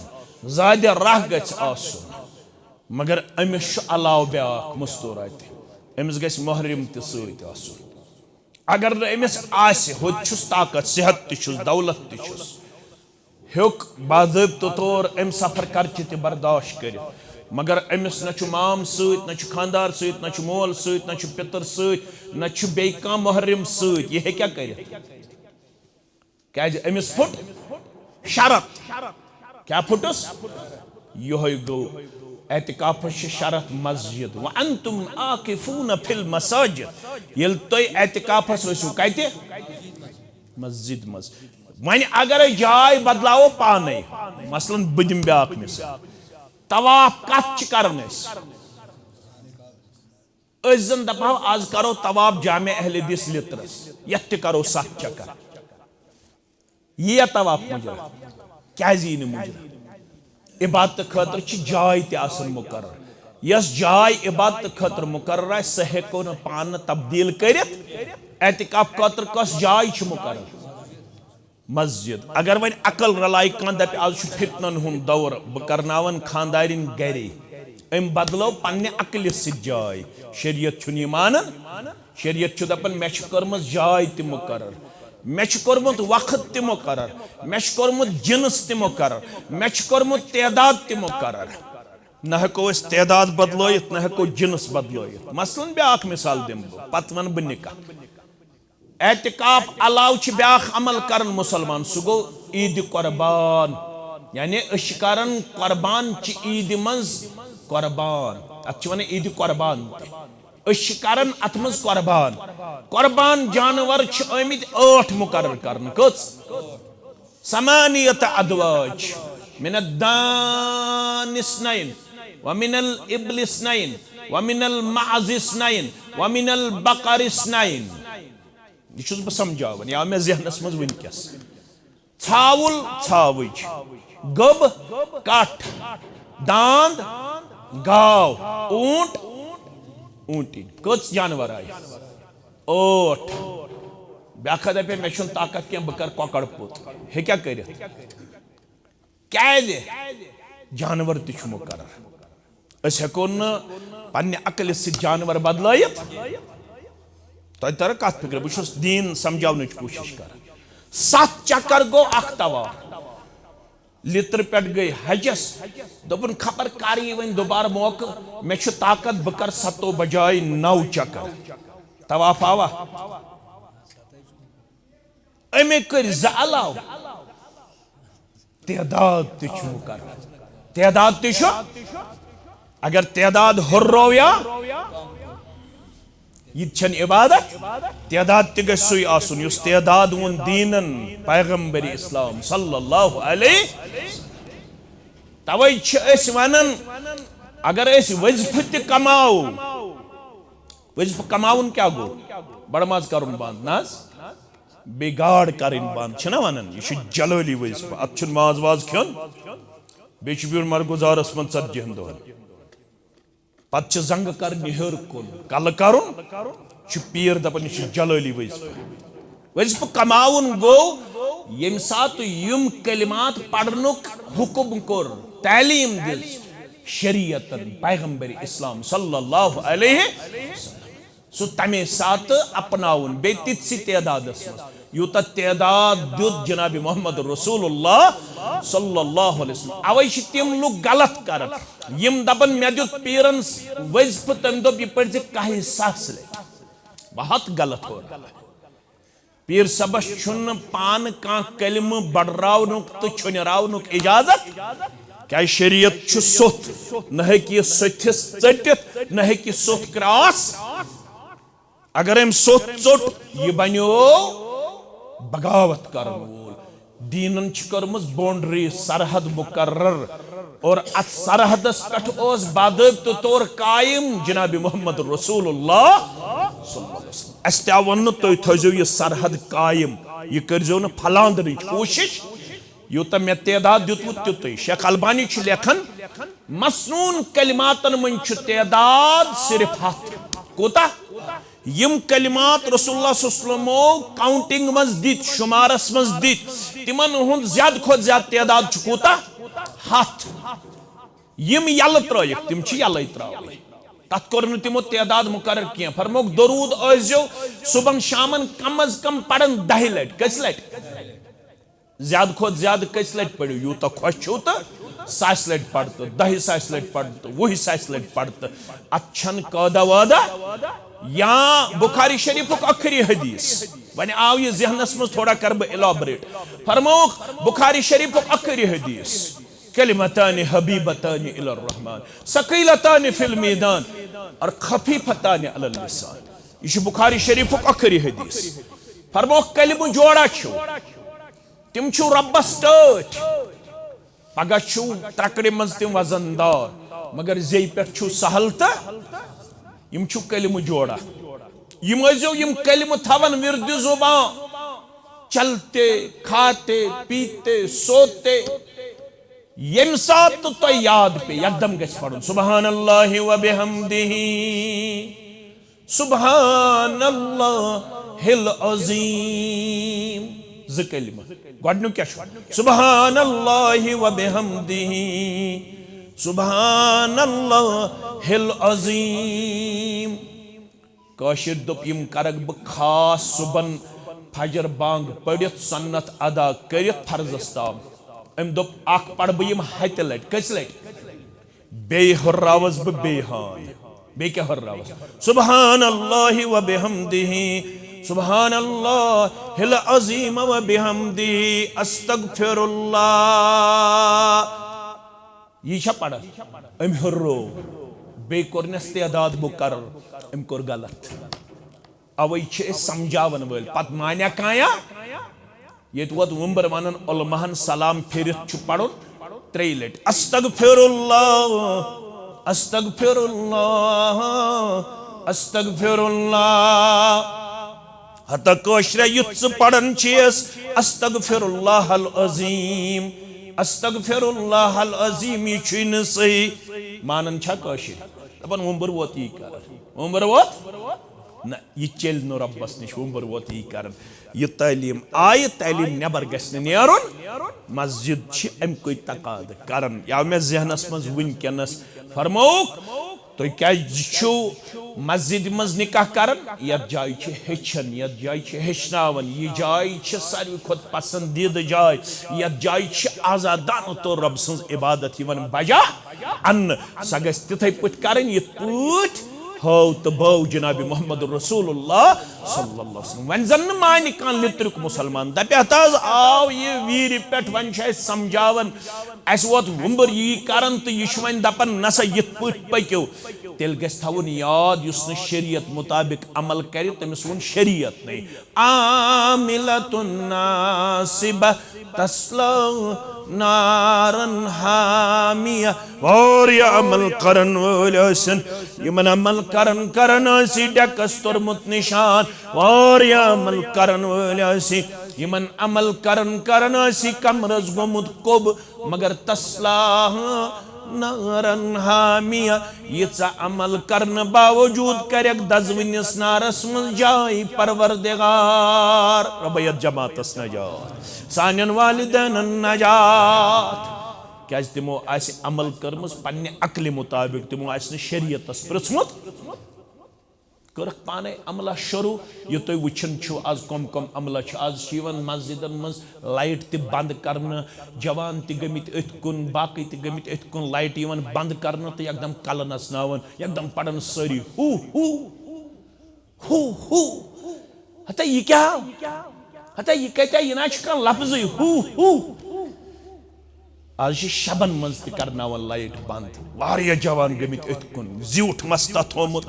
زادِ راہ گژھِ آسُن۔ مگر أمِس چھُ علاوٕ بیٛاکھ مستورات تہِ۔ أمِس گژھِ محرم تہِ سۭتۍ آسُن۔ اگر نہٕ أمِس آسہِ، ہوٚتہِ چھُس طاقت، صحت تہِ چھُس، دولت تہِ چھُس، ہیوٚک باضٲبطہٕ طور أمۍ سفر خرچہِ تہِ برداشت کٔرِتھ، مگر أمِس نہ چھُ مام سۭتۍ، نہ چھُ خانٛدار سۭتۍ، نہ چھُ مول سۭتۍ، نہ چھُ پِتُر سۭتۍ، نہ چھُ بیٚیہِ کانٛہہ محرم سۭتۍ۔ یہِ ہیٚکیٛاہ کٔرِتھ؟ کیٛازِ أمِس پھُٹ شرط۔ کیٛاہ پھُٹُس؟ یِہوٚے گوٚو، اعتکافس چھِ شرط مسجد۔ وَأَنْتُمْ عَاكِفُونَ فِي الْمَسَاجِدِ۔ ییٚلہِ تُہۍ اعتکافس ٲسِو کتہِ؟ مسجد منٛز۔ وۄنۍ اگر أسۍ جاے بدلاوو پانے، مثلاً بہٕ دِمہٕ بیٛاکھ مثال، طواف کتھ چھِ کران أسۍ؟ أسۍ زن دپہو آز کرو طواف جامع اہل حدیث لترس، یتھ تہِ کرو ستھ چکر۔ یی یا طواف مجرا؟ کیازِ یی نہٕ مجرا؟ عبادت خٲطرٕ چھِ جاے تہِ آسان مقرر۔ یۄس جاے عبادت خٲطرٕ مقرر آسہِ، سۄ ہیٚکو نہٕ پانہٕ تبدیل کٔرِتھ۔ اعتکاف خٲطرٕ کۄس جاے چھِ مقرر؟ مسجد۔ اگر وۄنۍ عقل رلایہِ، کانٛہہ دپہِ آز چھُ فتنن ہُنٛد دور، بہٕ کرناون خاندارٮ۪ن گرے، أمۍ بدلٲو پننہِ عقلہِ سۭتۍ جاے۔ شریعت چھُنہٕ یہِ مانان۔ شریعت چھُ دپان، مےٚ چھِ کٔرمٕژ جاے تہِ مقرر، مےٚ چھُ کوٚرمُت وقت تہِ مقرر، مےٚ چھُ کوٚرمُت جنس تہِ مقرر، مےٚ چھُ کوٚرمُت تعداد تہِ مقرر۔ نہ ہیٚکو أسۍ تعداد بدلٲیِتھ، نہ ہیٚکو جنس بدلٲیِتھ۔ مثلاً بیاکھ مثال دِمہٕ بہٕ، پتہٕ ونہٕ بہٕ نکاح۔ اعتکاف علاوٕ چھِ بیاکھ عمل کران مسلمان، سُہ گوٚو عیٖدِ قربان۔ یعنی أسۍ چھِ کران قربان چہِ عیٖدِ منٛز قربان، اتھ چھِ ونان عیٖدِ قربان تہِ۔ أسۍ چھِ کران اتھ منٛز قربان۔ قربان جانور چھِ آمٕتۍ ٲٹھ مقرر کرنہٕ۔ کٔژ؟ ثمانیت ازواج، من الدان اثنین، ومن الابل اثنین، ومن المعز اثنین، ومن البقر اثنین۔ یہِ چھُس بہٕ سمجھاوان، یہِ آو مےٚ ذہنس منٛز وٕنکیٚس۔ ژھاوُل، ژھاوٕج، گٔب، کٹھ، داند، گاو، اوٗنٹ، اوٗنٹِنۍ۔ کٔژ جانور آیہِ؟ ٲٹھ۔ بیٛاکھا دپے، مےٚ چھُنہٕ طاقت کینٛہہ، بہٕ کرٕ کۄکر پوٚت۔ ہیٚکیٛاہ کٔرِتھ؟ کیٛازِ؟ جانور تہِ چھُ مقرر۔ أسۍ ہیٚکو نہٕ پننہِ عقلہِ سۭتۍ جانور بدلٲیِتھ۔ تۄہہِ ترِ کتھ فکرِ، بہٕ چھُس دیٖن سمجھاونٕچ کوٗشش کران۔ ستھ چکر گوٚو اکھ طواف۔ لترِ پٮ۪ٹھ گٔے حجس۔ دوٚپُن، خبر کر یی وۄنۍ دوبارٕ موقعہٕ، مےٚ چھُ طاقت، بہٕ کرٕ ستو بجایہِ نو چکر۔ طواف آوا؟ أمۍ کٔرۍ زٕ علاوٕ۔ تعداد تہِ چھُ مقرر۔ تعداد تہِ چھُ۔ اگر تعداد ہُرروو یا، یہِ تہِ چھَنہٕ عبادت۔ تعداد تہِ گژھِ سُے آسُن، یُس تعداد ووٚن دیٖنَن، پیغمبر اسلام صلی اللہ علیہ۔ توے چھِ أسۍ وَنان، اگر أسۍ وظیفہٕ تہِ کماوو، وظیفہٕ کماوُن کیٛاہ گوٚو؟ بڑٕ ماز کرُن بنٛد، نہ حظ؟ بیٚیہِ گاڈ کرٕنۍ بنٛد، چھِنہ ونان، یہِ چھُ جلٲلی وظیفہٕ، اتھ چھُنہٕ ماز واز کھیوٚن۔ بیٚیہِ چھُ بِہُن مرگُزارس منٛز ژتجی ہن دۄہن۔ پتہٕ چھِ زنٛگہٕ کرنہِ ہیوٚر کُن، کلہٕ کرُن، چھُ پیٖر دپان، یہِ چھُ جلٲلی وظیفہٕ۔ وظیفہٕ کماوُن گوٚو، ییٚمہِ ساتہٕ یِم کلمات پرنُک حکم کوٚر، تعلیٖم دِژ شریعتن، پیغمبر اسلام صلی اللہ علیہ وسلم۔ سُہ تمے ساتہٕ اپناوُن، بیٚیہِ تِتسٕے تعدادس منٛز، یوٗتاہ تعداد دیُت جناب محمد رسول اللہ صلی اللہ علیہ وسلم۔ اوے چھِ تِم لُکھ غلط کران، یِم دپان، مےٚ دیُت پیٖرن وظیفہٕ، تٔمۍ دوٚپ، یہِ پٔرۍ زِ کاہہِ ساسہِ لٹہِ۔ بہت غلط ہو رہا ہے۔ پیٖر صٲبس چھُنہٕ پانہٕ کانٛہہ کلمہٕ بڑراونُک تہٕ چھُنراونُک اجازت، کیازِ شریعت چھُ سوٚتھ، نہ ہیٚکہِ یہِ سوٚتھِس ژٔٹِتھ، نہ ہیٚکہِ یہِ سوٚتھ کراس۔ اگر أمۍ سوٚتھ ژوٚٹ، یہِ بنیو بغاوت کرن وول۔ دیٖنن چھِ کٔرمٕژ باؤنڈری، سرحد مقرر، اور اتھ سرحدس پٮ۪ٹھ اوس باضٲبطہٕ طور قائم جناب محمد رسول اللہ صلی اللہ علیہ وسلم۔ اسہِ تہِ آو وننہٕ، تُہۍ تھٲیزیو یہِ سرحد قائم، یہِ کٔرزیو نہٕ پھلاندرٕچ کوٗشش۔ یوٗتاہ مےٚ تعداد دیُتمُت تیُتُے۔ شیخ البانی چھُ لیکھان، مسنون کلماتن منٛز چھُ تعداد صرف ہتھ۔ کوٗتاہ؟ یِم کلمات رسول اللہ صلی اللہ علیہ وسلمو کاؤنٹنگ منٛز دِتۍ، شمارس منٛز دِتۍ، تِمن ہُنٛد زیادٕ کھۄتہٕ زیادٕ تعداد چھُ کوٗتاہ؟ ہتھ۔ یِم یلہٕ ترٲیِکھ، تِم چھِ یلے تراوٕنۍ۔ تتھ کوٚر نہٕ تِمو تعداد مقرر کینٛہہ۔ فرمووُکھ، درود ٲسۍزیو صبحن شامن کم از کم پران دہہِ لٹہِ۔ کٔژِ لٹہِ؟ زیادٕ کھۄتہٕ زیادٕ کٔژِ لٹہِ پٔرِو، یوٗتاہ خۄش چھُو تہٕ ساسہِ لٹہِ پرتہٕ، دَہہِ ساسہِ لٹہِ پرتہٕ، وُہہِ ساسہِ لٹہِ پرتہٕ۔ اتھ چھنہٕ قٲدہ وٲدہ۔ یا بخاری شریفُک ٲخری حدیث، وۄنۍ آو یہِ ذہنس منٛز، تھوڑا کرٕ بہٕ elaborate۔ فرمووُکھ بخاری شریفُک ٲخری حدیث، کلمتان حبیبتان الی الرحمن، ثقیلتان فی المیزان، اور خفیفتان علی اللسان۔ یہِ چھُ بخاری شریفُک ٲخری حدیث۔ فرمووُکھ، کلمہٕ جوڑا چھُ۔ تِم چھِو رۄبس ٹٲٹھۍ، پگاہ چھِو ترکرِ منٛز تِم وزن دار، مگر زیٚیہِ پٮ۪ٹھ چھِو سہل تہٕ یِم چھُ کلمہٕ جوڑا۔ یِم ٲسۍزیو یِم کلمہٕ تھاوان ورد زبان، چلتے، کھاتے، پیتے، سوتے۔ ییٚمہِ ساتہٕ تۄہہِ یاد پیٚیہِ، یکدم گژھِ پرُن سبحان اللہ و بحمدہ، سبحان اللہ العظیم۔ زٕ کلمہٕ۔ گۄڈٕنیُک کیٛاہ چھُ؟ سبحان اللہ و بحمدہ، سبحان اللہ العظیم۔ کٲشِر دوٚپ، یِم کرکھ بہٕ خاص صُبحن فجر بانگ پٔرِتھ، سنت ادا کٔرِتھ فرضس تام۔ أمۍ دوٚپ، اکھ پرٕ بہٕ یِم ہتہِ لٹہِ۔ کٔژِ لٹہِ؟ بیٚیہِ ہُرراوس بہٕ بیٚیہِ ہان۔ بیٚیہِ کیٛاہ ہُرراوس؟ سبحان اللہ و بحمدہ، سبحان اللہ العظیم و بحمدہ، استغفر اللہ۔ یہِ چھا پران؟ أمۍ ہُررو، بیٚیہِ کوٚرنس تعداد مقرر، أمۍ کوٚر غلط۔ اوے چھِ أسۍ سمجھاون وٲلۍ۔ پتہٕ مانیا کانٛہہ؟ ییٚتہِ ووت وُمبر ونان، علماہن سلام پھیرِتھ چھُ پرُن ترٛیٚیہِ لٹہِ، استغفر اللہ، استغفر اللہ، استغفر اللہ۔ ہتا کٲشرِ یُتھ ژٕ پران چھیس، استغفر اللہ العظیم، استغفر اللہ العظیم، یہِ چھُے نہٕ صحیح۔ مانان چھا کٲشِر؟ دپان وُمبر ووت یی کران، وُمبر ووت۔ نہ، یہِ چیٚلہِ نہٕ رۄبس نِش، وۄنۍ بہٕ ووت یی کران۔ یہِ تعلیٖم آیہِ، تعلیٖم نٮ۪بر گژھِ نہٕ نیرُن۔ مسجد چھِ اَمہِ کُے تقاضہٕ کران۔ یہِ آو مےٚ ذہنس منٛز وٕنکیٚنس۔ فرمووُکھ، تُہۍ کیٛازِ چھِو مسجدِ منٛز نکاح کران؟ یتھ جایہِ چھِ ہیٚچھان، یتھ جایہِ چھِ ہیٚچھناوان۔ یہِ جاے چھِ ساروی کھۄتہٕ پسندیدٕ جاے۔ یتھ جایہِ چھِ آزادانہٕ طور رۄب سٕنٛز عبادت یِوان بجا انہٕ۔ سۄ گژھِ تِتھے پٲٹھۍ کرٕنۍ، یِتھ پٲٹھۍ ہٲو تہٕ بٲو جناب محمد رسول اللہ صلی اللہ علیہ وسلم۔ وۄنۍ زن نہٕ مانہِ کانٛہہ لِتریُک مُسلمان، دپہِ ہتا حظ آو یہِ ویٖرِ پٮ۪ٹھ، وۄنۍ چھُ اَسہِ سمجھاوان، اَسہِ ووت وُمبر یی کران تہٕ یہِ چھُ وۄنۍ دپان نسا یِتھ پٲٹھۍ پٔکِو۔ تیٚلہِ گژھِ تھاوُن یاد، یُس نہٕ شریعت مُطابق عمل کرِ، تٔمِس ووٚن شریعت نَے۔ عاملة ناصبة تصلى نارا حامية۔ واریاہ عمل کرن وٲلۍ ٲسِن، یِمن عمل کرن کرن آسہِ ڈیکس توٚرمُت نشان۔ واریاہ عمل کرن وٲلۍ ٲسِن، یِمن عمل کرن کرن آسہِ کمرس گوٚمُت کوٚب۔ مگر تصلى نارا حامية، ییٖژاہ عمل کرنہٕ باوجود کرٮ۪کھ دزوٕنِس نارس منٛز جاے۔ پروردگار، رۄبہ یتھ جماعتس نجات، سانٮ۪ن والدینن نجات۔ کیازِ تِمو آسہِ عمل کٔرمٕژ پننہِ عقلہِ مطابق، تِمو آسہِ نہٕ شریعتس پرژھمُت۔ کٔرٕکھ پانے عملہ شروع۔ یہِ تُہۍ وٕچھان چھِو آز کۄم کۄم عملہ چھِ۔ آز چھِ یِوان مسجدن منٛز لایٹ تہِ بنٛد کرنہٕ، جوان تہِ گٔمٕتۍ أتھۍ کُن، باقٕے تہِ گٔمٕتۍ أتھۍ کُن، لایٹ یِوان بنٛد کرنہٕ تہٕ یکدم کلہٕ نژناوان، یکدم پران سٲری ہو ہو ہو ہو۔ ہتا یہِ کیٛاہ؟ ہتا یہِ کتہِ آے؟ یہِ نہ چھُ کانٛہہ لفظٕے۔ ہو ہو۔ آز چھِ شبن منٛز تہِ کرناوان لایٹ بنٛد۔ واریاہ جوان گٔمٕتۍ أتھۍ کُن، زیوٗٹھ مستہ تھوٚومُت،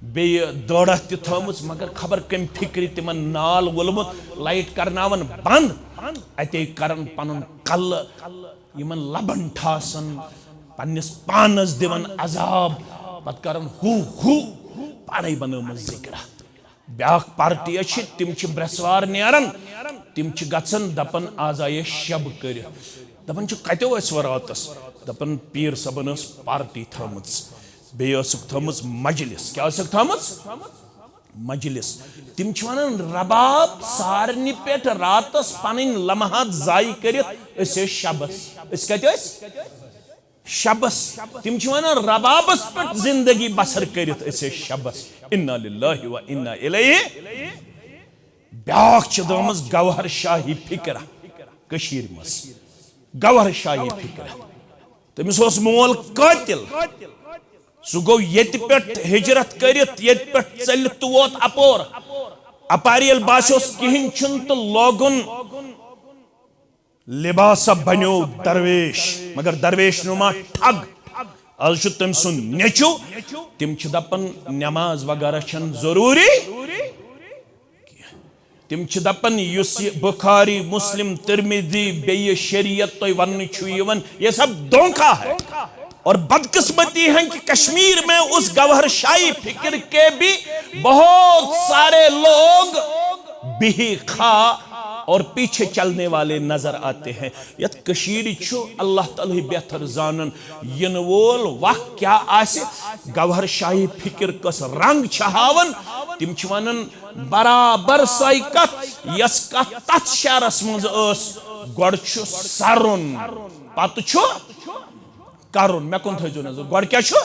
بیٚیہِ دٲڑہ تہِ تھٲومٕژ، مگر خبر کٔمۍ فکرِ تِمن نال وولمُت، لایٹ کرناوان بنٛد، اتے کران پنُن کلہٕ یِمن لبن ٹھاسان، پننِس پانس دِوان عذاب، پتہٕ کران ہو ہو، پانے بنٲومٕژ ذکرہ۔ بیاکھ پارٹی چھِ، تِم چھِ برٛٮ۪سوار نیران، تِم چھِ گژھان، دپان، "آز آیہِ أسۍ شب کٔرِتھ۔" دپان چھِ، "کتیو ٲسۍ وۄنۍ راتس؟" دپان، "پیٖر صٲبن ٲس پارٹی تھٲومٕژ، بیٚیہِ ٲسٕکھ تھٲومٕژ مجلس۔" کیٛاہ ٲسٕکھ تھٲومٕژ؟ مجلس۔ تِم چھِ ونان، رباب سارنٕے پٮ۪ٹھ راتس پنٕنۍ لمحات ضایع کٔرِتھ، أسۍ ٲسۍ شبس۔ أسۍ کتہِ ٲسۍ؟ شبس۔ تِم چھِ ونان، ربابس پٮ۪ٹھ زندگی بسر کٔرِتھ أسۍ ٲسۍ شبس۔ انا للہ و انا الیہ۔ بیاکھ چھِ درٲمٕژ گوہر شاہی فکرہ کٔشیٖرِ منٛز۔ گوہر شاہی فکرہ۔ تٔمِس اوس مول قٲتِل۔ سُہ گوٚو ییٚتہِ پٮ۪ٹھ ہجرت کٔرِتھ، ییٚتہِ پٮ۪ٹھ ژٔلِتھ تہٕ ووت اپور۔ اپارِ ییٚلہِ باسیوس کِہیٖنۍ چھُنہٕ تہٕ لوگُن لباسہ بنیو درویش، مگر درویش نما ٹھگ۔ از چھُ تٔمۍ سُنٛد نیٚچو۔ تِم چھِ دپان نماز وغیرہ چھنہٕ ضروٗری۔ تِم چھِ دپان یُس یہِ بخاری، مسلم، ترمذی، بیٚیہِ شریعت تۄہہِ وننہٕ چھُ یِوان، یہ سب دھوکہ ہے۔ اور بدقسمتی ہے کہ کشمیر میں اس گوہر شاہی فکر کے بھی بہت سارے لوگ بہی خواہ اور پیچھے چلنے والے نظر آتے ہیں۔ یتھ کشیر چھُ اللہ تعالیٰ ہی بہتر زانن، ین وول وقت کیا آسہِ، گوہر شاہی فکر کس رنگ چھِ ہاوان۔ تم چھِ ونان برابر سۄے کتھ، یس کتھ تتھ شعرس منٛز ٲس، گۄڈٕ چھُ سرُن، پتہٕ چھُ کرُن۔ مےٚ کُن تھٲیزیو نظر، گۄڈٕ کیٛاہ چھُ؟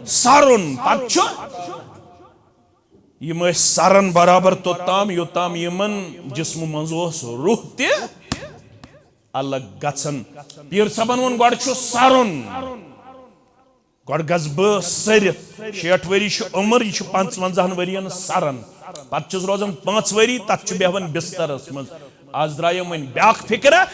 سرُن، پتہٕ چھُ۔ یِم ٲسۍ سران برابر توٚتام، یوٚتام یِمن جسمہٕ منٛز اوس روح تہِ الگ گژھان۔ پیٖر صٲبن ووٚن، گۄڈٕ چھُ سرُن، گۄڈٕ گژھٕ بہٕ سٔرِتھ۔ شیٹھ ؤری چھِ عمر، یہِ چھُ پنٛژونٛزاہن ؤرین سران۔ پتہٕ چھُس روزان پانٛژھ ؤری، تتھ چھُ بیہوان بسترس منٛز۔ آز درٛایو وۄنۍ بیٛاکھ فکرہ،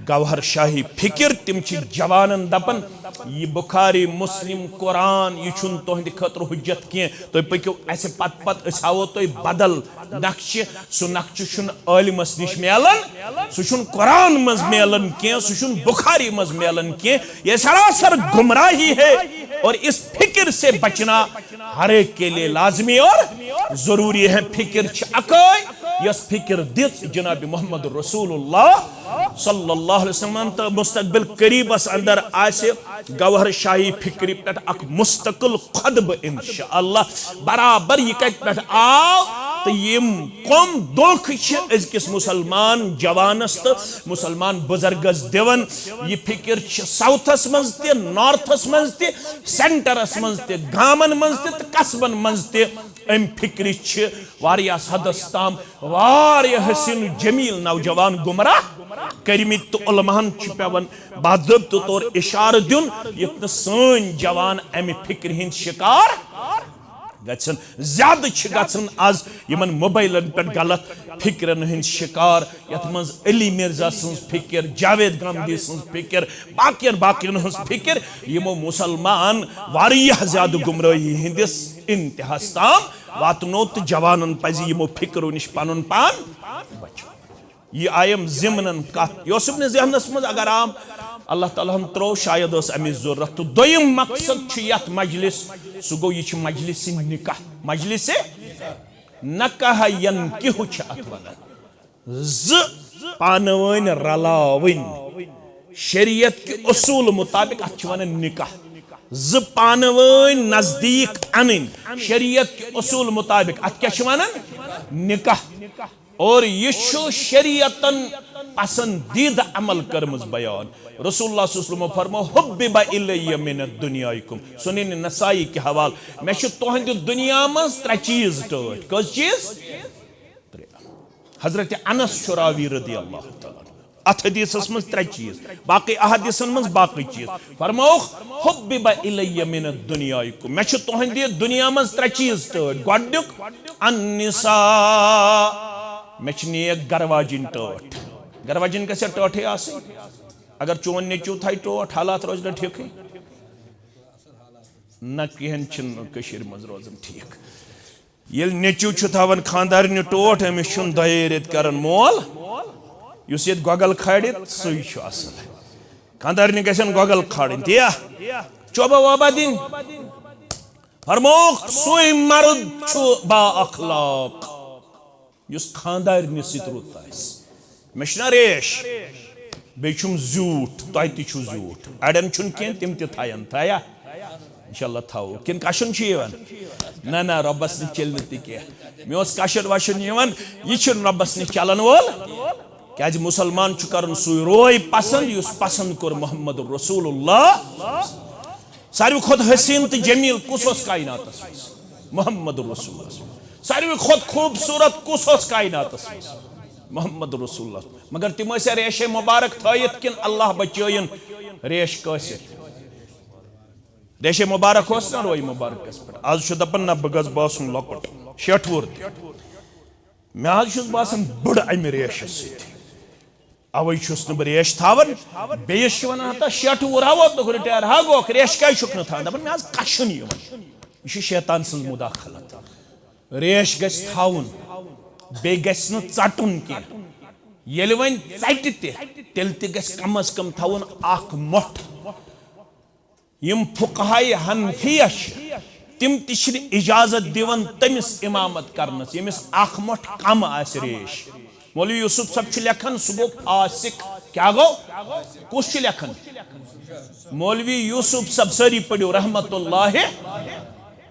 گوہر شاہی فکر۔ تِم چھِ جوانن دپان، یہِ بخاری، مسلم، قرآن، یہِ چھُنہٕ تُہنٛدِ خٲطرٕ حجت کینٛہہ۔ تُہۍ پٔکِو اسہِ پتہٕ پتہٕ، أسۍ ہاوو تۄہہِ بدل نقشہٕ۔ سُہ نقشہٕ چھُنہٕ عٲلمس نِش میلان، سُہ چھُنہٕ قرآن منٛز میلان کینٛہہ، سُہ چھُنہٕ بخاری منٛز میلان کینٛہہ۔ یہ سراسر گمراہی ہے اور اس فکر سے بچنا ہر ایک کے لیے لازمی اور ضروری ہے۔ فکر چھِ اکٲے، یۄس فکر دِژ جناب محمد رسول اللہ صلی اللہ علیہ وسلم تہٕ مستقبل قریبس اندر آسہِ گوہر شاہی فکرِ پٮ۪ٹھ اکھ مستقل خطبہٕ انشاءاللہ۔ برابر یہِ کتہِ پٮ۪ٹھ آو تہٕ یِم کم دھوکہٕ چھِ أزکِس مسلمان جوانس تہٕ مسلمان بزرگس دِوان۔ یہِ فکر چھِ ساؤتھس منٛز تہِ، نارتھس منٛز تہِ، سینٹرس منٛز تہِ، گامن منٛز تہِ تہٕ قصبن منٛز تہِ۔ امہِ فکرِ چھِ واریاہس حدس تام واریاہ حسین جمیل نوجوان گمراہ کٔرمٕتۍ تہٕ علماہن چھُ پٮ۪وان باضٲبطہٕ طور اشارٕ دیُن، یُتھ نہٕ سٲنۍ جوان امہِ فکرِ ہٕنٛدۍ شکار گژھن۔ زیادٕ چھِ گژھان از یِمن موبایلن پٮ۪ٹھ غلط فکرن ہٕنٛدۍ شکار، یتھ منٛز علی مرزا سٕنٛز فکر، جاوید گامدی سٕنٛز فکر، باقین باقین ہٕنٛز فکر، یِمو مسلمان واریاہ زیادٕ گمرٲہی ہٕنٛدِس انتہاہس تام واتنو تہٕ جوانن پزِ یِمو فکرو نِش پنُن پان بچاوُن۔ یہِ آیم ضمنن کتھ، یہِ اوس یِم نہٕ ذہنس منٛز اگر عام اللہ تعالیٰ ہن ترٛوو، شاید ٲس امِچ ضروٗرت۔ تہٕ دوٚیِم مقصد چھُ یتھ مجلس، سُہ گوٚو یہِ چھُ مجلس نکاح، مجلس نکاح ینکحُ چھِ اتھ ونان۔ زٕ پانہٕ ؤنۍ رلاوٕنۍ شریعت کہِ اصوٗل مطابق، اتھ چھِ ونان نکاح۔ زٕ پانہٕ ؤنۍ نزدیٖک انٕنۍ شریعت کہِ اصوٗل مطابق، اتھ کیٛاہ چھِ ونان؟ نکاح۔ اور یہِ چھُ شریعتن پسندیدہ عمل کٔرمٕژ بیان۔ رسول اللہ صلی اللہ علیہ وسلم فرمو، "حبب الی من دنیاکم"، سنن نسائی کہِ حوالہٕ، "مےٚ چھِ تُہنٛدِ دُنیا منٛز ترٛےٚ چیٖز ٹٲٹھۍ۔" کٔژ چیٖز؟ ترٛےٚ۔ حضرت انس چھُ راوی رضی اللہ تعالیٰ عنہ۔ اتھ حدیثس منٛز ترٛےٚ چیٖز، باقٕے احادیثن منٛز باقٕے چیٖز۔ فرمووُکھ، "حبب الی من دنیاکم"، مےٚ چھِ تُہنٛدِ دُنیا منٛز ترٛےٚ چیٖز ٹٲٹھۍ۔ گۄڈٕنیُک، النساء، مےٚ چھِ نیک گرٕ واجِنۍ ٹٲٹھ۔ گرٕ واجِنۍ گژھِ ٹٲٹھٕے آسٕنۍ۔ اگر چون نیٚچو تھایہِ ٹوٹھ، حالات روزِ نہٕ ٹھیکٕے۔ نہ، کِہیٖنۍ چھُنہٕ کٔشیٖرِ منٛز روزان ٹھیک۔ ییٚلہِ نیٚچو چھُ تھاوان خانٛدارنہِ ٹوٹھ، أمِس چھُنہٕ دۄیے ریٚتۍ کران مول۔ یُس ییٚتہِ گۄگل کھارِ، سُے چھُ اصل۔ خانٛدارنہِ گژھن گۄگل کھارٕنۍ، تِیا؟ چوبہ ووبہ دِنۍ۔ فرمووُکھ، سُے مرد چھُ با اخلاق، یُس خانٛدارنہِ سۭتۍ رُت آسہِ۔ مےٚ چھُنہ ریش، بیٚیہِ چھُم زیوٗٹھ، تۄہہِ تہِ چھُو زیوٗٹھ۔ اَڑٮ۪ن چھُنہٕ کینٛہہ، تِم تہِ تھاین، تھایا؟ انشاءاللہ تھاوو۔ کِنہٕ کشُن چھُ یِوان؟ نہ، نہ، رۄبس نِش چلہِ نہٕ تہِ کینٛہہ۔ مےٚ اوس کشُن وشُن یِوان، یہِ چھُنہٕ رۄبس نِش چلن وول۔ کیازِ مسلمان چھُ کرُن سُے روے پسند، یُس پسند کوٚر محمد رسول اللہ۔ ساروی کھۄتہٕ حسین تہٕ جمیل کُس اوس کائناتس منٛز؟ محمد رسول اللہ۔ ساروی کھۄتہٕ خوٗبصوٗرت کُس اوس کائناتس منٛز؟ محمد رسول اللہ۔ مگر تِم ٲسیا ریشے مبارک تھٲیِتھ کِنہٕ اللہ بچٲیِن ریش کٲسِتھ؟ ریشے مبارک اوس نا روے مبارکس پٮ۪ٹھ۔ از چھُ دپان، نہ، بہٕ گژھٕ باسُن لۄکُٹ، شیٹھ وُہُر تہِ۔ مےٚ حظ چھُس باسان بٔڑ امہِ ریشہِ سۭتۍ۔ اوے چھُس نہٕ بہٕ ریش تھاوان۔ بیٚیِس چھِ ونان، ہتا شیٹھ وُہُر ہا ووتُکھ، رِٹایَر ہا گوکھ، ریش کیازِ چھُکھ نہٕ تھاوان؟ دپان، مےٚ حظ کشُن یِوان۔ یہِ چھُ شیطان سٕنٛز مداخلت۔ ریش گژھِ تھاوُن، بیٚیہِ گژھِ نہٕ ژٹُن کینٛہہ۔ ییٚلہِ وۄنۍ ژٹہِ تہِ، تیٚلہِ تہِ گژھِ کم از کم تھاوُن اکھ مۄٹھ۔ یِم فقہائے حنفیہ چھِ، تِم تہِ چھِنہٕ اجازت دِوان تٔمِس امامت کرنس، ییٚمِس اکھ مۄٹھ کم آسہِ ریش۔ مولوی یوسف صٲب چھُ لیکھان، سُہ گوٚو فاسق۔ کیٛاہ گوٚو؟ کُس چھُ لیکھان؟ مولوی یوسف صٲب، سٲری پٔرِو رحمت اللہ۔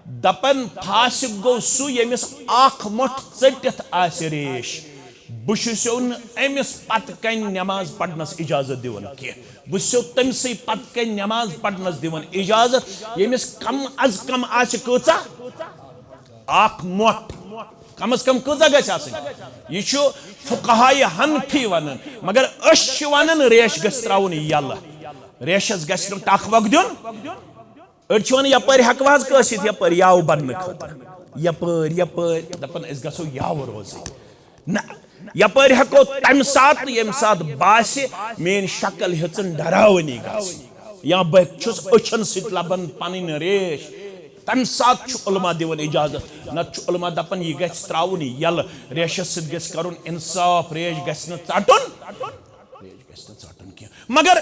دپان، فاسق گوٚو سُہ، ییٚمِس اکھ مۄٹھ ژٔٹِتھ آسہِ ریش۔ بہٕ چھُسو نہٕ أمِس پتہٕ کنہِ نماز پرنس اجازت دِوان کینٛہہ۔ بہٕ چھُسو تٔمسٕے پتہٕ کنہِ نماز پرنس دِوان اجازت، ییٚمِس کم از کم آسہِ کۭژاہ؟ اکھ مۄٹھ۔ کم از کم کۭژاہ گژھِ آسٕنۍ؟ یہِ چھُ فقہائے حنفی ونان، مگر أسۍ چھِ ونان ریش گژھِ تراوُن یلہٕ، ریشس گژھِ نہٕ ٹکھ وکھ دیُن۔ أڑۍ چھِ وَنان، یَپٲرۍ ہٮ۪کہٕ حظ کٲسِتھ، یَپٲرۍ یاوٕ بَننہٕ خٲطرٕ، یَپٲرۍ، یَپٲرۍ، دَپان، أسۍ گژھو یاوٕ روزٕنۍ۔ نہ، یَپٲرۍ ہٮ۪کو تَمہِ ساتہٕ، ییٚمہِ ساتہٕ باسہِ، میٛٲنۍ شکل ہیٚژٕن ڈراوٕنی گژھٕنۍ، یا بہٕ چھُس أچھَن سۭتۍ لَبَن پَنٕنۍ ریش۔ تَمہِ ساتہٕ چھُ علماء دِوان اِجازت، نَتہٕ چھُ علماء دَپان، یہِ گژھِ ترٛاوُن یَلہٕ، ریشَس سۭتۍ گژھِ کَرُن اِنصاف، ریش گژھِ نہٕ ژَٹُن۔ ریش گژھِ نہٕ ژَٹُن کینٛہہ۔ مگر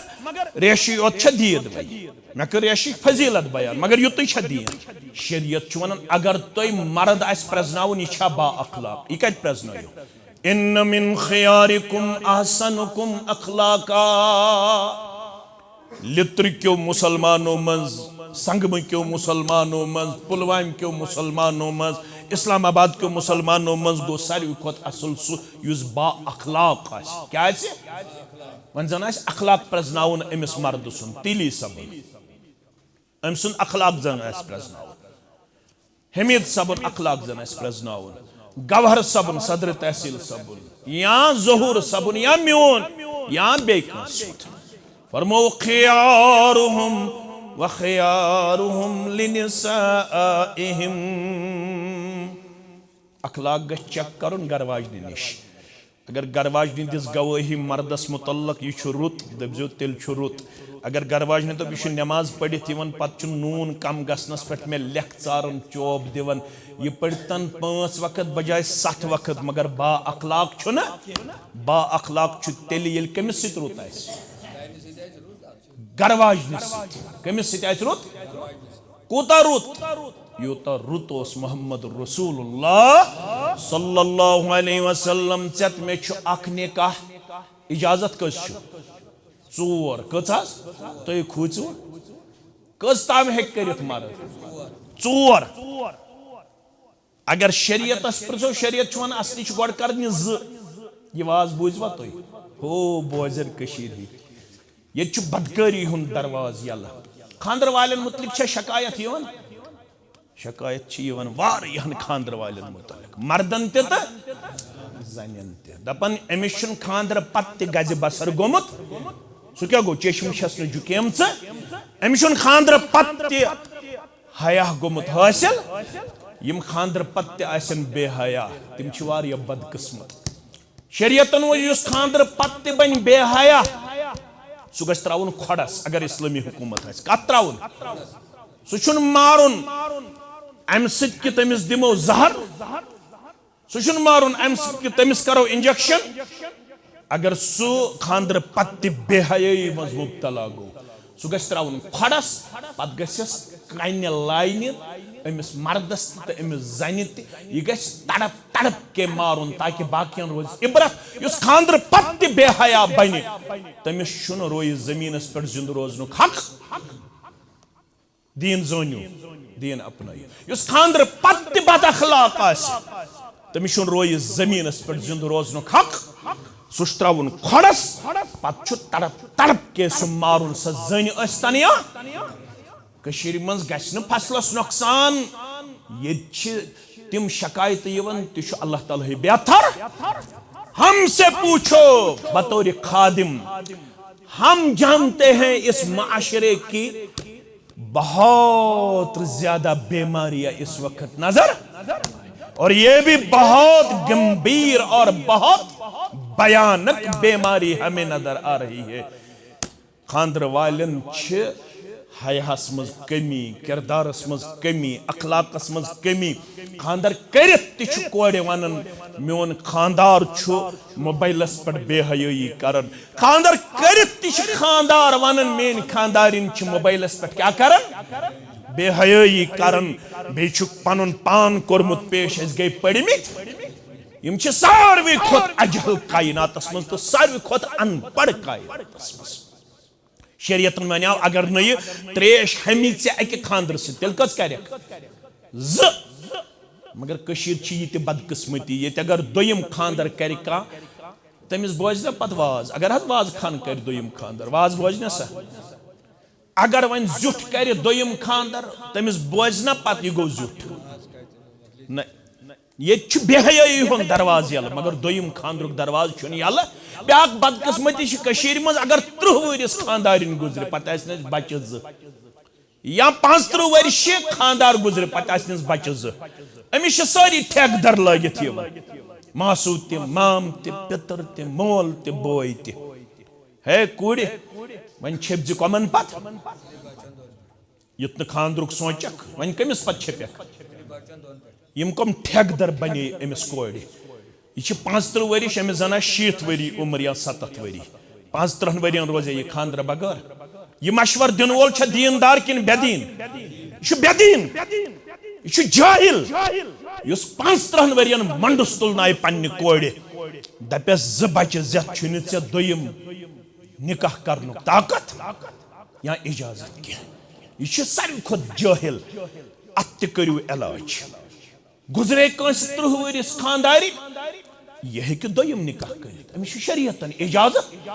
ریشہِ یوت چھےٚ دیٖد وۄنۍ۔ مےٚ کٔر ریشہِ فضیلت بیان، مگر یُتُے چھےٚ دیٖد۔ شریعت چھُ وَنان، اگر تۄہہِ مرد آسہِ پرٛزناوُن، یہِ چھا با اخلاق؟ یہِ کَتہِ پرٛزنٲیِو؟ ان من خیارکم احسنکم اخلاقا۔ لِترِ کیو مُسلمانو منٛز، سنگمہٕ کیو مُسلمانو منٛز، پُلوامہِ کیو مُسلمانو منٛز، اسلام آباد کیو مُسلمانو منٛز گوٚو ساروی کھۄتہٕ اصل سُہ یُس با اخلاق آسہِ۔ کیازِ؟ وۄنۍ زن آسہِ اخلاق پرزناوُن أمِس مردٕ سُنٛد، تیلی صٲبُن۔ أمۍ سُنٛد اخلاق زن آسہِ پرزناوُن۔ حمید صٲبُن اخلاق زن آسہِ پرزناوُن۔ گوہر صٲبُن، صدر تحصیل صٲبُن، یا ظہور صٲبُن، یا میون، یا بیٚیہِ کٲنٛسہِ ہُنٛد۔ فرمو، خیارہم و خیارہم لنسائہم۔ اخلاق گژھِ چیک کرُن گرٕ واجنہِ نِش۔ اگر گرٕ واجنہِ دِژ گوٲہی مردس متعلق، یہِ چھُ رُت، دٔپزیو، تیٚلہِ چھُ رُت۔ اگر گرٕ واجنہِ دوٚپ، یہِ چھُ نٮ۪ماز پٔرِتھ یِوان، پتہٕ چھُ نوٗن کم گژھنس پٮ۪ٹھ مےٚ لیکھ ژاران چوب دِوان، یہِ پٔرۍتن پانٛژھ وقت بجایہِ ستھ وقت، مگر با اخلاق چھُنہٕ۔ با اخلاق چھُ تیٚلہِ، ییٚلہِ کٔمِس سۭتۍ رُت آسہِ؟ گرٕ واجنہِ سۭتۍ۔ کٔمِس سۭتۍ آسہِ رُت؟ کوٗتاہ رُت؟ یوٗتاہ رُت اوس محمد رسول اللہ صلی اللہ علیہ وسلم۔ ژےٚ تہٕ مےٚ چھُ اکھ نکاح۔ اجازت کٔژ چھُ؟ ژور۔ کٔژ حظ؟ تُہۍ کھوٗژِو۔ کٔژ تام ہیٚکہِ کٔرِتھ مرد؟ ژور۔ اگر شریعتس پرژھو، شریعت چھُ ونان اصلی چھُ گۄڈٕ کرنہِ زٕ۔ یہِ واز بوٗزوا تُہۍ؟ ہو بوزن کٔشیٖرِ ہٕنٛدۍ۔ ییٚتہِ چھُ بدکٲری ہُنٛد دروازٕ یَلہٕ۔ خانٛدر والٮ۪ن مُتعلِق چھےٚ شکایت یِوان؟ شکایت چھِ یِوان واریاہن خانٛدر والٮ۪ن مُتعلِق، مردن تہِ تہٕ زنٮ۪ن تہِ۔ دپان، أمِس چھُنہٕ خانٛدرٕ پتہٕ تہِ گزِ بسر گوٚمُت۔ سُہ کیٛاہ گوٚو؟ چشم چھَس نہٕ جُکیمژٕ۔ أمِس چھُنہٕ خانٛدرٕ پتہٕ تہِ حیا گوٚمُت حٲصِل۔ یِم خانٛدرٕ پتہٕ تہِ آسن بے حیا، تِم چھِ واریاہ بدقٕسمت۔ شریعتن ووٚن، یُس خانٛدرٕ پتہٕ تہِ بنہِ بے حیا، سُہ گژھِ ترٛاوُن کھۄڈس، اگر اسلٲمی حکوٗمت آسہِ۔ کتھ ترٛاوُن؟ سُہ چھُنہٕ مارُن امہِ سۭتۍ کہِ تٔمِس دِمو زہر، سُہ چھُنہٕ مارُن امہِ سۭتۍ کہِ تٔمِس کرو انجیکشن۔ اگر سُہ خانٛدرٕ پتہٕ تہِ بے حیٲیی منٛز مبتلا گوٚو، سُہ گژھِ ترٛاوُن کھۄڈس، پتہٕ گژھٮ۪س کنہِ لاینہِ أمِس مردس تہِ تہٕ أمِس زنہِ تہِ۔ یہِ گژھِ تڑپ تڑپ کے مارُن، تاکہ باقین روزِ عبرت۔ یُس خانٛدرٕ پتہٕ تہِ بے حیا بنہِ، تٔمِس چھُنہٕ رویہِ زٔمیٖنس پٮ۪ٹھ زِندٕ روزنُک حق۔ دیٖن زٲنِو، دیٖن اپنٲیِو۔ یُس خانٛدرٕ پتہٕ تہِ بد اخلاق آسہِ، تٔمِس چھُنہٕ رویہِ زٔمیٖنس پٮ۪ٹھ زِندٕ روزنُک حق۔ سُہ چھُ ترٛاوُن کھۄڈس، پتہٕ چھُ تڑپ تڑپ کے سُہ مارُن، سۄ زٔنۍ ٲسۍ تن یا۔ کٔشیٖرِ منٛز گژھِ نہٕ فصلس نۄقصان۔ ییٚتہِ چھِ تِم شکایتہٕ یِوان، تہِ چھُ اللہ تعالیٰ ہٕے بہتر۔ ہم سے پوچھو بطور خادم، ہم جانتے ہیں اس معاشرے کی بہت زیادہ بیماریاں اس وقت نظر، اور یہ بھی بہت گمبھیر اور بہت بھیانک بیماری ہمیں نظر آ رہی ہے۔ خانٛدرٕ والٮ۪ن چھِ حیاہس منٛز کمی، کردارس منٛز کمی، اخلاقس منٛز کمی۔ خانٛدر کٔرِتھ تہِ چھُ کورِ ونان، "میون خانٛدار چھُ موبایلس پٮ۪ٹھ بے حیٲیی کران۔" خانٛدر کٔرِتھ تہِ چھِ خانٛدار ونان، "میٲنۍ خانٛدارِنۍ چھِ موبایلس پٮ۪ٹھ کیٛاہ کران؟ بے حیٲیی کران۔" بیٚیہِ چھُکھ پنُن پان کوٚرمُت پیش، "أسۍ گٔے پٔرمٕتۍ۔" یِم چھِ ساروی کھۄتہٕ اجہل کائناتس منٛز تہٕ ساروی کھۄتہٕ ان پڑھ کائناتس منٛز۔ شریعتن ونیاو، اگر نہٕ یہِ تریش ہمی ژےٚ اکہِ خانٛدرٕ سۭتۍ، تیٚلہِ کٔژ کرکھ؟ زٕ۔ مگر کٔشیٖر چھِ یہِ تہِ بدقسمتی، ییٚتہِ اگر دوٚیِم خانٛدر کرِ کانٛہہ، تٔمِس بوزِ نہ پتہٕ واز۔ اگر حظ وازٕ خان کرِ دوٚیِم خانٛدر، واز بوزِ نہ سا؟ اگر وۄنۍ زیُٹھ کرِ دوٚیِم خانٛدر، تٔمِس بوزِ نہ پتہٕ یہِ گوٚو زیُٹھ؟ نہ۔ ییٚتہِ چھُ بے حیٲیی ہُنٛد دروازٕ یَلہٕ، مگر دوٚیِم خانٛدرُک دروازٕ چھُنہٕ یَلہٕ۔ بیٛاکھ بدقسمتی چھِ کٔشیٖرِ منٛز، اگر ترٕٛہ ؤرِس خانٛدارِنۍ گُزرِ، پَتہٕ آسہِ نہٕ اَسہِ بَچہِ زٕ۔ یا پانٛژترٕٛہ ؤرِش خانٛدار گُزرِ، پَتہٕ آسہِ نہٕ اَسہِ بَچہِ زٕ۔ أمِس چھِ سٲری ٹھیکہٕ در لٲگِتھ یِوان، ماسوٗ تہِ، مام تہِ، پِتٕر تہِ، مول تہِ، بوے تہِ۔ ہے کوٗرِ، وۄنۍ چھٔپۍ زِ کۄمَن پَتہٕ؟ یُتھ نہٕ خانٛدرُک سونٛچکھ، وۄنۍ کٔمِس پتہٕ چھپکھ؟ یِم کم ٹھیکہٕ در بنے أمِس کورِ؟ یہِ چھِ پانٛژترٕٛہ ؤرِش، أمِس زن آسہِ شیٖتھ ؤری عمر یا ستتھ ؤری۔ پانٛژترٕٛہن ؤرین روزِ یہِ خانٛدرٕ بغٲر؟ یہِ مشور دِنہٕ وول چھا دیٖن دار کِنہٕ بے دیٖن؟ یہِ چھُ بے دیٖن، یہِ چھُ جٲہِل۔ یُس پانٛژترٕٛہن ؤرین منڈس تُلنایہِ پننہِ کورِ، دپٮ۪س، "زٕ بچہِ زٮ۪تھ، چھُنہٕ ژےٚ دوٚیِم نکاح کرنُک طاقت یا اجازت کینٛہہ؟" یہِ چھُ ساروی کھۄتہٕ جٲہِل۔ اتھ تہِ کٔرِو علاج۔ گُزرے کٲنٛسہِ ترٕٛہ ؤرِس خانٛدارِ، یہِ ہیٚکہِ دوٚیِم نکاح کٔرِتھ، أمِس چھُ شریعتن اجازت۔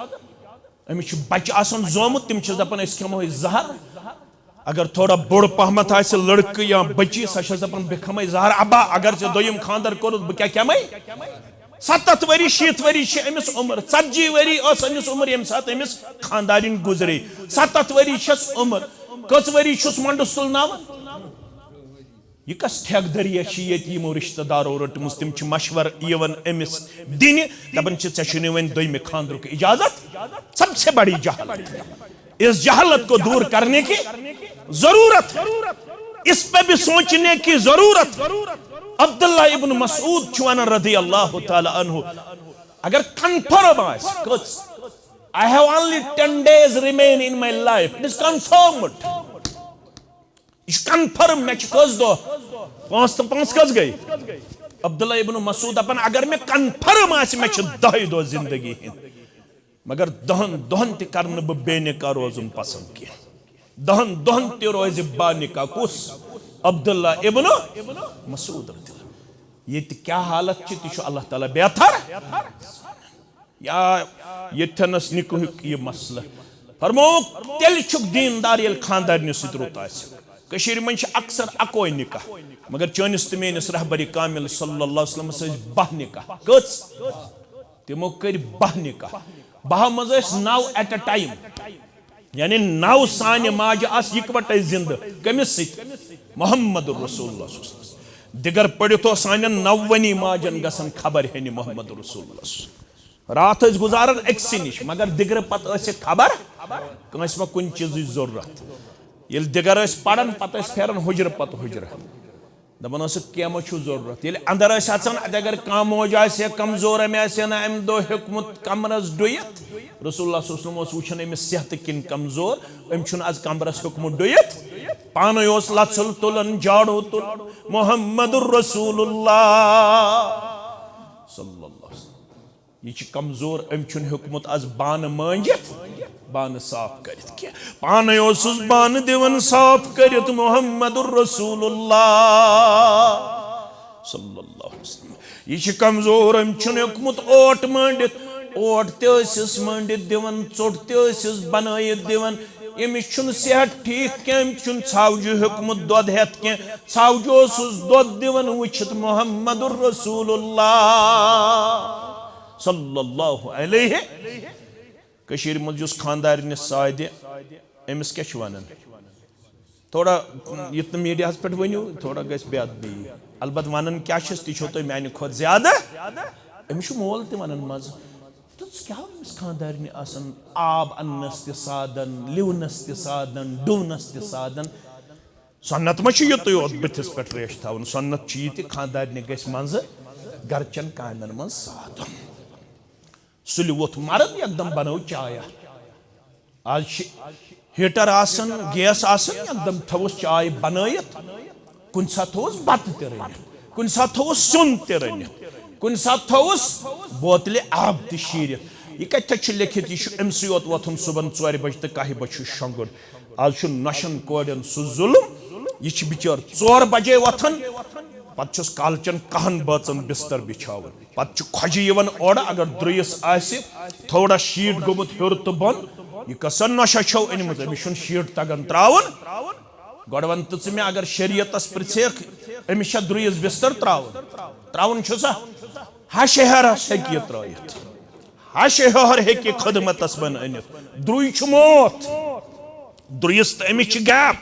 أمِس چھُ بچہِ آسان زومُت، تِم چھِس دپان، "أسۍ کھٮ۪مو یہِ زہر۔" اگر تھوڑا بوٚڑ پہمتھ آسہِ لڑکہٕ یا بچی، سۄ چھس دپان، "بہٕ کھٮ۪مے زہر ابا، اگر ژےٚ دوٚیِم خانٛدر کوٚرُتھ، بہٕ کیٛاہ کھٮ۪مے؟" ستتھ ؤری، شیٖتھ ؤری چھِ أمِس عمر، ژتجی ؤری ٲس أمِس عمر ییٚمہِ ساتہٕ أمِس خانٛدارِنۍ گُزرے۔ ستتھ ؤری چھس عمر، کٔژ ؤری چھُس منڈس تُلناوان؟ یہِ کس ٹھیکہٕ دٔریا چھِ ییٚتہِ یِمو رشتہٕ دارو رٔٹمٕژ؟ تِم چھِ مشورٕ یِوان أمِس دِنہِ، دپان چھِ، "ژےٚ چھُے نہٕ وۄنۍ دوٚیمہِ خانٛدرُک اجازت۔" سب سے بڑی جہالت۔ اس جہالت کو دور کرنے کی ضرورت ہے، اس پہ بھی سوچنے کی ضرورت۔ عبداللہ ابن مسعود چھُ ونان رضی اللہ تعالیٰ عنہ، اگر کنفرم آسہِ، کٔژ؟ "I have only ten days remain in my life." It is confirmed. یہِ چھُ کنفرم، مےٚ چھِ کٔژ دۄہ؟ پانٛژھ تہٕ پانٛژھ کٔژ گٔے؟ عبداللہ ابن مسعود دپان، اگر مےٚ کنفرم آسہِ، مےٚ چھِ دَہے دۄہ زندگی ہٕنٛدۍ، مگر دَہن دۄہن تہِ کرٕ نہٕ بہٕ بے نکاح روزُن پسند کینٛہہ۔ دَہن دۄہن تہِ روزِ با نکاح۔ کُس؟ عبداللہ ابن مسعود رضی اللہ۔ ییٚتہِ کیٛاہ حالت چھِ، تہِ چھُ اللہ تعالیٰ بہتر۔ یا ییٚتھٮ۪نس نکاحُک یہِ مسلہٕ۔ فرمووُکھ، تیٚلہِ چھُکھ دیٖندار ییٚلہِ خانٛدارنہِ سۭتۍ رُت آسہِ۔ کٔشیٖرِ منٛز چھِ اکثر اکوے نکاح، مگر چٲنِس تہٕ میٲنِس رہبرِ کامل صلی اللہ علیہ وسلمس ٲسۍ باہ نکاح۔ کٔژ؟ تِمو کٔرۍ باہ نکاح۔ باہو منٛز ٲسۍ نو at a time۔ یعنی نو سانہِ ماجہِ آسہٕ یکوٹے زندٕ۔ کٔمِس سۭتۍ؟ محمد رسول اللہ صلی اللہ علیہ وسلم۔ دِگر پٔرِتھ اوس سانٮ۪ن نوونی ماجن گژھان خبر ہینہِ محمد رسول اللہ صلی اللہ علیہ وسلم۔ راتھ ٲسۍ گُزاران أکسٕے نِش، مگر دِگرٕ پتہٕ ٲسِکھ خبر کٲنٛسہِ ما کُنہِ چیٖزٕچ ضروٗرت۔ ییٚلہِ دِگر ٲسۍ پران، پتہٕ ٲسۍ پھیران حُجرٕ پتہٕ حُجرٕ۔ دپان ٲسِکھ، "کینٛہہ ما چھُ ضروٗرت؟" ییٚلہِ اندر ٲسۍ اژان، اتہِ اگر کانٛہہ موج آسہِ ہا کمزور، أمۍ آسہِ ہا نہٕ امہِ دۄہ ہیوٚکمُت کمرس ڈُیِتھ۔ رسول اللہ صلی اللہ علیہ وسلم اوس وٕچھان أمِس صحتہٕ کِنۍ کمزور، أمۍ چھُنہٕ از کمرس ہیوٚکمُت ڈُیِتھ۔ پانے اوس لژھُل تُلان، جاڑو تُلان۔ محمد رسول اللہ صلی اللہ علیہ وسلم۔ یہِ چھِ کمزور، أمۍ چھُنہٕ ہیوٚکمُت از بانہٕ مٲنجِتھ، بانہٕ صاف کٔرِتھ کینٛہہ۔ پانے اوسُس بانہٕ دِوان صاف کٔرِتھ، محمد رسول اللہ صلی اللہ علیہ وسلم۔ یہِ چھِ کمزور، أمۍ چھُنہٕ ہیوٚکمُت اوٹ مٲنڈِتھ، اوٹ تہِ ٲسِس مٲنڈِتھ دِوان، ژوٚٹ تہِ ٲسِس بنٲیِتھ دِوان۔ أمِس چھُنہٕ صحت ٹھیٖک کینٛہہ، أمِس چھُنہٕ ژھاوجہِ ہیوٚکمُت دۄد ہٮ۪تھ کینٛہہ۔ ژھاوجہِ اوسُس دۄد دِوان، وٕچھِتھ محمد رسول اللہ صلی اللہ علیہ۔ کٔشیٖرِ منٛز یُس خانٛدارِنِس سادِ، أمِس کیٛاہ چھِ وَنان؟ تھوڑا یُتھ نہٕ میٖڈیاہَس پٮ۪ٹھ ؤنِو، تھوڑا گژھِ بے ادبی۔ البتہ وَنان کیٛاہ چھِس، تہِ چھو تۄہہِ میٛانہِ کھۄتہٕ زیادٕ۔ أمِس چھُ مول تہِ وَنان منٛزٕ، "تہٕ کیٛاہ ہو أمِس خانٛدارنہِ آسان آب اَننَس تہِ سادَن، لِونَس تہِ سادَن، ڈُونَس تہِ سادَن؟ سُنت ما چھُ یُتُے یوت بٕتھِس پٮ۪ٹھ ریش تھاوُن، سُنت چھُ یہِ تہِ خانٛدارنہِ گژھِ منٛزٕ گرچٮ۪ن کامٮ۪ن منٛز سادُن۔ سُلہِ ووٚتھ مرد، یکدم بنٲو چایا۔ آز چھِ ہیٹر آسان، گیس آسان، یکدم تھٲوٕس چاے بنٲیِتھ، کُنہِ ساتہٕ تھٲوٕس بتہٕ تہِ رٔنِتھ، کُنہِ ساتہٕ تھٲوٕس سیُن تہِ رٔنِتھ، کُنہِ ساتہٕ تھٲوٕس بوتلہِ آب تہِ شیٖرِتھ۔ یہِ کتہِ چھُ لیکھِتھ؟ یہِ چھُ أمسٕے یوت وۄتھُن صُبحن ژورِ بجہِ تہٕ کاہہِ بجہِ چھُ شۄنٛگُن۔ آز چھُ نۄشن کورٮ۪ن سُہ ظُلُم، یہِ چھِ بِچٲر ژور بجے وۄتھان، پتہٕ چھُس کالچن کاہن بٲژن بستر بِچھاوان۔ پتہٕ چھُ کھۄجہِ یِوان اورٕ، اگر درٛیِس آسہِ تھوڑا شیٖٹ گوٚمُت ہیوٚر تہٕ بۄن، یہِ کۄسا نۄشہِ چھو أنمٕژ؟ أمِس چھُنہٕ شیٖٹ تگان ترٛاوُن۔ گۄڈٕ وَن تہٕ ژٕ مےٚ، اگر شریعتس پرٛژھکھ، أمِس چھا درٛیِس بستر ترٛاوُن؟ ترٛاوُن چھُسا؟ ہشہِ ہیرس ہیٚکہِ یہِ ترٛٲیِتھ۔ ہشہِ ہیہر ہیٚکہِ خدمتس منٛز أنِتھ۔ درٛے چھُ موت۔ درٛیِس تہٕ أمِس چھِ gap۔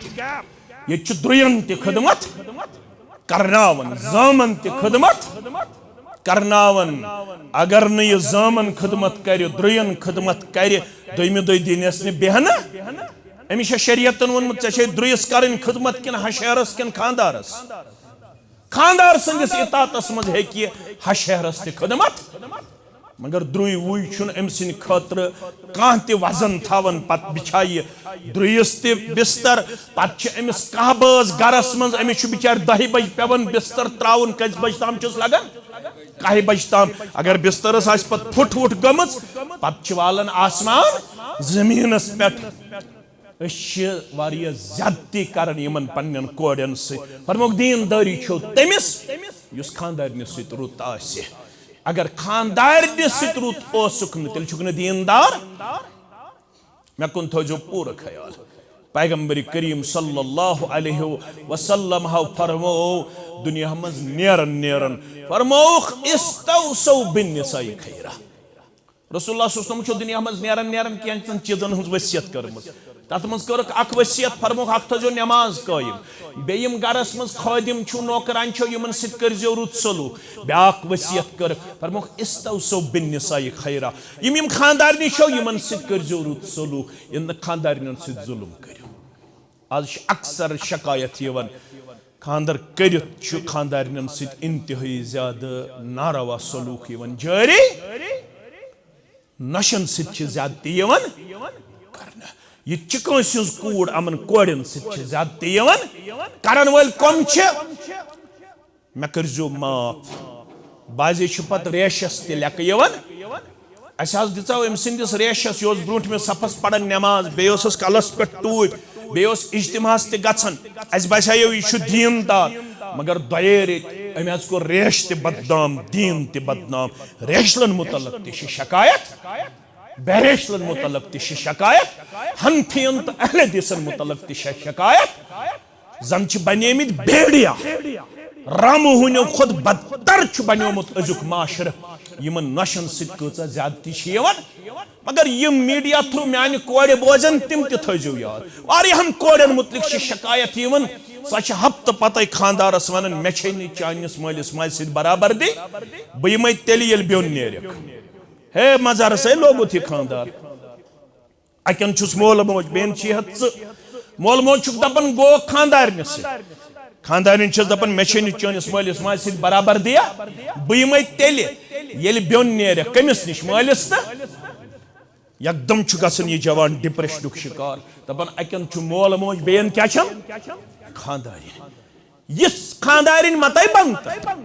ییٚتہِ چھُ درٛین تہِ خدمت کرناوان، زامن تہِ خدمت کرناوان۔ اگر نہٕ یہِ زامن خدمت کرِ، درٛین خدمت کرِ، دوٚیمہِ دۄہہِ دِنس نہٕ بیہنہٕ۔ أمِس چھا شریعتن ووٚنمُت، ژےٚ چھے درٛیِس کرٕنۍ خدمت کِنہٕ ہشہِ ہیرس کِنہٕ خانٛدارس؟ خانٛدار سٕنٛدِس اطاعتس منٛز ہیٚکہِ یہِ ہشہِ ہیرس تہِ خدمت، مگر درٛے وُے چھُنہٕ أمۍ سٕنٛدِ خٲطرٕ کانٛہہ تہِ وزن تھاوان۔ پتہٕ بِچھایہِ درٛیِس تہِ بستر، پتہٕ چھِ أمِس کاہ بٲژ گرس منٛز، أمِس چھُ بِچارِ دَہہِ بجہِ پٮ۪وان بستر ترٛاوُن۔ کٔژِ بجہِ تام چھُس لگان؟ کاہہِ بجہِ تام۔ اگر بسترس آسہِ پتہٕ پھُٹ وُٹھ گٔمٕژ، پتہٕ چھِ والان آسمان زٔمیٖنس پٮ۪ٹھ۔ أسۍ چھِ واریاہ زیادتی کران یِمن پننٮ۪ن کورٮ۪ن سۭتۍ۔ فرموکھ، دیٖندٲری چھو تٔمِس، یُس خانٛدارنہِ سۭتۍ رُت آسہِ۔ اگر خانٛدارنہِ سۭتۍ رُت اوسُکھ نہٕ، تیٚلہِ چھُکھ نہٕ دیٖندار۔ مےٚ کُن تھٲیزیو پوٗرٕ خیال۔ پیغمبر کریم صلی اللہ علیہ وسلم ہو فرمو، دُنیا منٛز نیرن نیرن فرموکھ، "استوصوا بالنساء خیرا۔" رسول اللہ صلی اللہ علیہ وسلم چھُ دُنیا منٛز نیران نیران کینٛژن چیٖزن ہٕنٛز وصیت کٔرمٕژ۔ تتھ منٛز کٔرٕکھ اکھ وصیت، فرموکھ، اکھ تھٲیزیو نماز قٲیِم، بیٚیہِ یِم گرس منٛز خٲدِم چھِو، نوکران چھِو، یِمن سۭتۍ کٔرزیو رُت سلوک۔ بیٛاکھ وصیت کٔرٕکھ، فرموکھ، "استوصوا بالنساء خیرا"، یِم یِم خانٛدارنہِ چھِو، یِمن سۭتۍ کٔرزیو رُت سلوک، یِم نہٕ خانٛدارنٮ۪ن سۭتۍ ظُلم کٔرِو۔ آز چھِ اکثر شکایت یِوان، خانٛدر کٔرِتھ چھُ خانٛدارنٮ۪ن سۭتۍ انتہٲیی زیادٕ ناروا سلوک یِوان جٲری۔ نۄشن سۭتۍ چھِ زیادتی یِوان کرنہٕ۔ یہِ تہِ چھِ کٲنٛسہِ ہٕنٛز کوٗر، یِمن کورٮ۪ن سۭتۍ چھِ زیادتی یِوان۔ کرن وٲلۍ کم چھِ؟ مےٚ کٔرۍزیو معاف۔ بعضے چھِ پتہٕ ریشس تہِ لیکہٕ یِوان۔ اسہِ حظ دِژاو أمۍ سٕنٛدِس ریشس، یہِ اوس برٛونٛٹھمِس صفس پران نٮ۪ماز، بیٚیہِ اوس اَسہِ کلس پٮ۪ٹھ ٹوٗپۍ، بیٚیہِ اوس اجتماعس تہِ گژھان۔ اسہِ باسیو، یہِ چھُ دیٖندار، مگر دۄیے رٔتۍ أمۍ حظ کوٚر ریش تہِ بدنام، دیٖن تہِ بدنام۔ ریشلن متعلق تہِ چھِ شکایت، بے ریشلن متعلق تہِ چھِ شکایت، حنفین تہٕ اہل حدیثن متعلق تہِ چھِ شکایت۔ زن چھِ بنیمٕتۍ بیڑیا۔ رامہٕ ہٕنٛدیو کھۄتہٕ بدتر چھُ بنیومُت أزیُک معاشرٕ۔ یِمن نۄشن سۭتۍ کۭژاہ زیادتی چھِ یِوان۔ مگر یِم میڈیا تھرو میانہِ کورِ بوزن، تِم تہِ تھٲیزیو یاد۔ واریاہن کورٮ۪ن متعلق چھِ شکایت یِوان۔ سۄ چھِ ہفتہٕ پتے خانٛدارس ونان، "مےٚ چھے نہٕ چانِس مٲلِس ماجہِ سۭتۍ برابردی، بہٕ یِمے تیٚلہِ، ییٚلہِ بیوٚن نیرکھ۔" ہے مظہرس ہے لوگُت یہِ خانٛدار۔ اَکٮ۪ن چھُس مول موج، بیٚین چھی ہتھ ژٕ۔ مول موج چھُکھ دَپان گوٚو خانٛدارنہِ سۭتۍ۔ خانٛدارِنۍ چھَس دَپان، "مےٚ چھے نہٕ چٲنِس مٲلِس ماجہِ سۭتۍ برابردیا، بہٕ یِمَے تیٚلہِ، ییٚلہِ بیوٚن نیرَکھ۔" کٔمِس نِش؟ مٲلِس تہٕ۔ یکدم چھُ گژھان یہِ جوان ڈپریشنُک شکار۔ دَپان، اَکٮ۪ن چھُ مول موج، بیٚین کیٛاہ چھَم؟ خانٛدارِنۍ۔ یِژھ خانٛدارِنۍ مَتَے بنتہٕ۔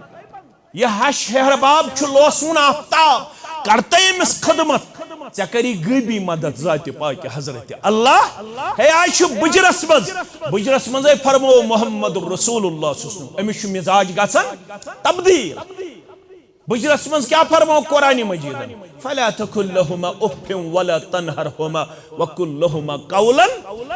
یہِ ہش ہیہر باب چھُ لوسوُن آفتاب، کرتہٕ أمِس خدمت، ژےٚ کری غٲبی مدد ذاتِ پاکہِ حضرت اللہ۔ ہے، آز چھُ بُجرس منٛز، بُجرس منٛزے فرموو محمد رسول اللہ صلی اللہ علیہ وسلم، أمِس چھُ مزاج گژھان تبدیل۔ بُجرس منٛز کیٛاہ فرموو قرآنِ مجیدن؟ "فلا تقل لهما اف ولا تنهرهما وقل لهما قولا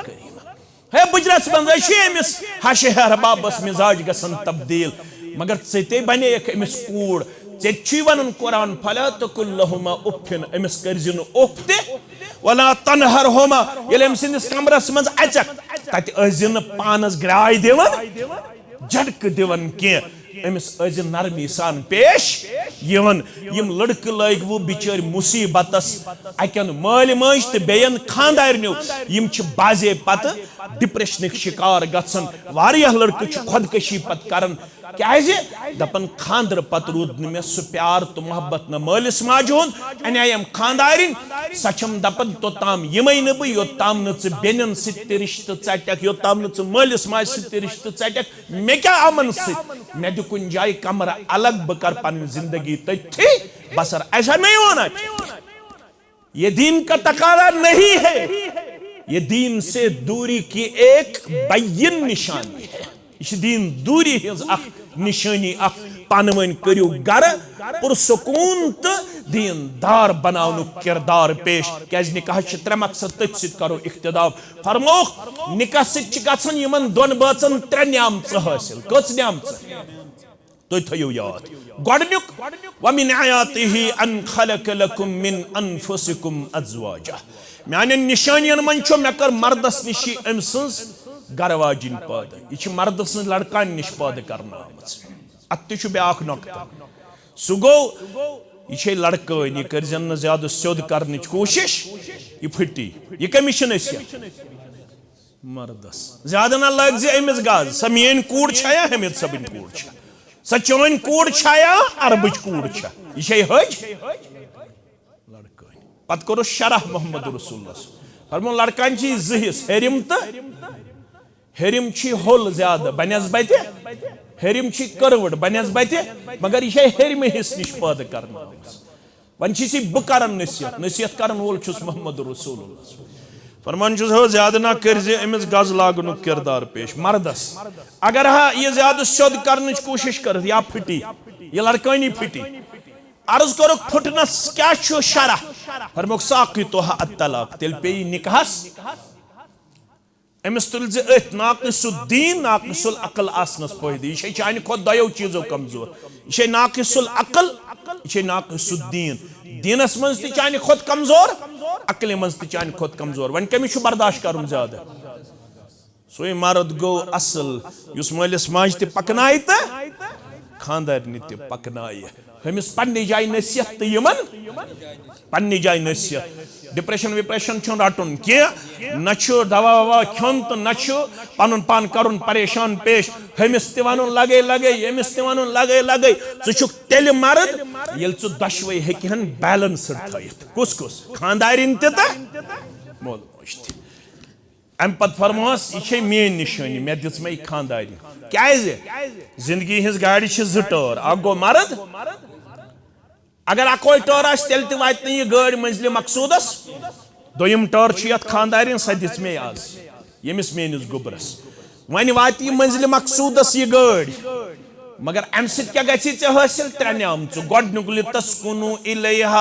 کریما۔" ہے بُجرس منٛز ہے چھُ أمِس ہشہِ ہیہر بابس مزاج گژھان تبدیل۔ مگر ژےٚ تے بنییکھ أمِس کوٗر۔ ژےٚ تہِ چھُے ونان قرآن، "فلا تقل لهما اف"، أمِس کٔرزِ نہٕ اُف تہِ۔ "ولا تنهرهما"، ییٚلہِ أمۍ سٕنٛدِس کمرس منٛز اژکھ، تتہِ ٲسۍ زِ نہٕ پانس گراے دِوان، جھٹکہٕ دِوان کینٛہہ۔ أمِس ٲسۍ زِ نرمی سان پیش یِوان۔ یِم لڑکہٕ لٲگۍ وٕ بِچٲرۍ مُصیٖبتس، اَکٮ۪ن مٲلۍ مٲج تہٕ بیٚین خانٛدارنیو۔ یِم چھِ بعضے پتہٕ ڈپریشنٕکۍ شکار گژھان۔ واریاہ لڑکہٕ چھِ خودکشی پتہٕ کران۔ کیازِ؟ دپان، خانٛدرٕ پتہٕ روٗد نہٕ مےٚ سُہ پیار تہٕ محبت نہ مٲلِس ماجہِ ہُنٛد۔ اَنے یِم خانٛدارِنۍ، سۄ چھَم دپان، توٚتام یِمے نہٕ بہٕ، یوٚتام نہٕ ژٕ بیٚنٮ۪ن سۭتۍ تہِ رِشتہٕ ژَٹَکھ، یوٚتام نہٕ ژٕ مٲلِس ماجہِ سۭتۍ تہِ رِشتہٕ ژَٹَکھ، مےٚ کیٛاہ یِمن سۭتۍ؟ مےٚ دِ کُنہِ جایہِ کمرٕ الگ، بہٕ کرٕ پنٕنۍ زندگی تٔتھی بسر۔ ایسا نہیں ہونا چاہیے۔ یہ دین کا تقاضا نہیں ہے۔ یہ دین سے دوری کی ایک بین نشانی ہے۔ یہ چھِ دین دوری ہٕنٛز اکھ نشٲنی، اکھ۔ پانہٕ ؤنۍ کٔرِو گرٕ پُرسکوٗن تہٕ دین دار بناونُک کردار پیش۔ کیازِ نکاح چھِ ترٛےٚ مقصد، تٔتھۍ سۭتۍ کرو اختتام۔ فرمووُکھ، نکاح سۭتۍ چھِ گژھان یِمن دۄن بٲژن ترٛےٚ نعمژٕ حٲصِل۔ کٔژ نعمژٕ؟ تُہۍ تھٲیِو یاد۔ گۄڈٕنیُک، وَمِنْ آیَاتِهِ أَنْ خَلَقَ لَكُمْ مِنْ أَنْفُسِكُمْ أَزْوَاجًا۔ میانٮ۪ن نِشٲنِیَن منٛز چھُ، مےٚ کٔر مردس نِش یہِ أمۍ سٕنٛز گرٕ واجِنۍ پٲدٕ۔ یہِ چھِ مردٕ سٕنٛز لڑکانہِ نِش پٲدٕ کرنہٕ آمٕژ۔ اتھ تہِ چھُ بیٛاکھ نۄقطہٕ۔ سُہ گوٚو، یہِ چھے لڑکٲنۍ، یہِ کٔرۍزٮ۪ن نہٕ زیادٕ سیوٚد کرنٕچ کوٗشش، یہِ پھٕٹی۔ یہِ کٔمِس چھِ نصیحت؟ مردس۔ زیادٕ نہ لٲگۍ زِ أمِس گز، سۄ میٲنۍ کوٗر چھا یا حمید صٲبٕنۍ کوٗر چھا؟ سۄ چٲنۍ کوٗر چھا یا عربٕچ کوٗر چھا؟ یہِ چھے حج؟ لڑکٲنۍ۔ پتہٕ کوٚرُس شرح محمد رسول اللہ۔ فرموو، لڑکانۍ چھِ زٕ حصہٕ، ہیٚرِم تہٕ ہیٚرِم چھِ ہوٚل زیادٕ بنسبتہِ، ہیٚرِم چھِ کٔروٕڑ بنسبتہِ، مگر یہِ چھے ہیٚرمہِ حصہٕ نِش پٲدٕ کرنہٕ آمٕژ۔ وۄنۍ چھِ سٕے بہٕ کران نصیحت، نصیحت کرن وول چھُس محمد رسول اللہ۔ فرمان چھُس، ہو زیادٕ نہ کٔرۍ زِ أمِس گز لاگنُک کردار پیش مردس۔ اگر ہا یہِ زیادٕ سیوٚد کرنٕچ کوٗشش کٔرٕتھ یا پھٹی، یہِ لڑکٲنی پھٹی۔ عرض کوٚرُکھ، پھٹنس کیٛاہ چھُ شرح؟ فرمووُکھ، ساقطها الطلاق، تیٚلہِ پیٚیہِ نکاحس۔ أمِس تُلۍ زِ أتھۍ ناقص الدین، ناقص العقل آسنس فٲیدٕ۔ یہِ چھے چانہِ کھۄتہٕ دۄیو چیٖزو کمزور۔ یہِ چھے ناقص العقل، یہِ چھے ناقص الدین۔ دیٖنس منٛز تہِ چانہِ کھۄتہٕ کمزور، عقلہِ منٛز تہِ چانہِ کھۄتہٕ کمزور۔ وۄنۍ کٔمِس چھُ برداشت کرُن زیادٕ؟ سُے مرد گوٚو اصل، یُس مٲلِس ماجہِ تہِ پکنایہِ تہٕ خاندارنہِ تہِ پکنایہِ۔ ہُمِس پننہِ جایہِ نصیحت تہٕ یِمن پننہِ جایہِ نصیحت۔ ڈپریشن وپریشن چھُنہٕ رٹُن کینٛہہ، نہ چھُ دوا ووا کھیوٚن تہٕ نہ چھُ پنُن پان کرُن پریشان پیش۔ ہُمِس تہِ ونُن لگے لگے، ییٚمِس تہِ ونُن لگے لگے۔ ژٕ چھُکھ تیٚلہِ مرد، ییٚلہِ ژٕ دۄشوے ہیٚکہِ ہن بیلنسڈ تھٲیِتھ۔ کُس کُس؟ خاندارِنۍ تہِ تہٕ مول موج تہِ۔ امہِ پتہٕ فرموس، یہِ چھے میٲنۍ نشٲنی، مےٚ دِژ مےٚ یہِ خاندارِنۍ۔ کیازِ؟ زندگی ہٕنٛز گاڑِ چھِ زٕ ٹٲر، اکھ گوٚو مرد، اگر اکوے ٹٲر آسہِ، تیٚلہِ تہِ واتہِ نہٕ یہِ گٲڑۍ منزلِ مقصودس۔ دوٚیِم ٹٲر چھِ یتھ خاندارِنۍ، سۄ دِژ مےٚ از، ییٚمِس میٲنِس گوٚبرس۔ وۄنۍ واتہِ یہِ منزلِ مقصودس یہِ گٲڑۍ، مگر امہِ سۭتۍ کیٛاہ گژھِ ژےٚ حٲصِل؟ ترٛےٚ نعمژٕ۔ گۄڈٕنیُک، لِتَسْكُنُوا إِلَيْهَا،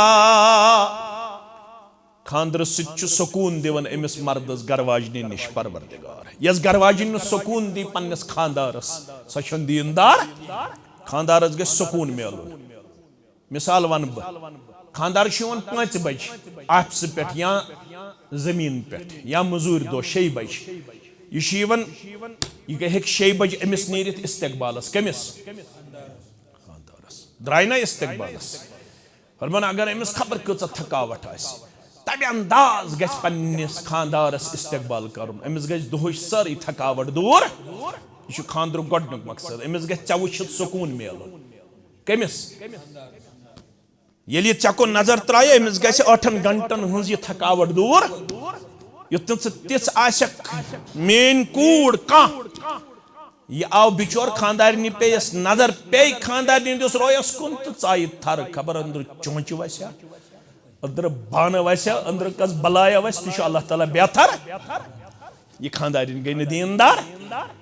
خاندرٕ سۭتۍ چھُ سکوٗن دِوان أمِس مردس گرٕ واجنہِ نِش پروردگار۔ یۄس گرٕ واجِنۍ نہٕ سکوٗن دی پننِس خاندارس، سۄ چھَنہٕ دیٖندار۔ خاندارس گژھِ سکوٗن میلُن۔ مثال ونہٕ بہٕ، خاندار چھُ یِوان پانٛژِ بجہِ آفسہٕ پٮ۪ٹھ یا زٔمیٖن پٮ۪ٹھ یا مٔزوٗرۍ دۄہ شیٚیہِ بجہِ۔ یہِ چھُ یِوان، یہِ گٔے، ہیٚکہِ شیٚیہِ بجہِ أمِس نیٖرِتھ استقبالس۔ کٔمِس؟ خاندارس۔ درٛاے نا استقبالس؟ فرمان، اگر أمِس خبر کۭژاہ تھکاوٹ آسہِ، تمہِ انداز گژھِ پننِس خاندارس استقبال کرُن۔ أمِس گژھِ دۄہٕچ سٲرٕے تھکاوٹ دوٗر۔ یہِ چھُ خاندرُک گۄڈٕنیُک مقصد۔ أمِس گژھِ ژےٚ وٕچھِتھ سکوٗن میلُن۔ کٔمِس؟ ییٚلہِ یہِ ژےٚ کُن نظر ترایہِ، أمِس گژھِ ٲٹھن گھنٹن ہٕنٛز یہِ تھکاوٹ دوٗر، یُتھ نہٕ ژٕ تِژھ آسکھ میٲنۍ کوٗر کانٛہہ۔ یہِ آو بِچور خاندارنہِ پیٚیَس نظر، پیٚیہِ خاندارنہِ ہٕنٛدِس رویس کُن تہٕ ژایہِ تھرٕ، خبر أنٛدرٕ چونچہِ وسیا، أنٛدرٕ بانہٕ وسیا، أنٛدرٕ کس بلایا وسہِ، تہِ چھُ اللہ تعالیٰ بہتر۔ یہِ خاندارِنۍ گٔے نہٕ دیٖندار،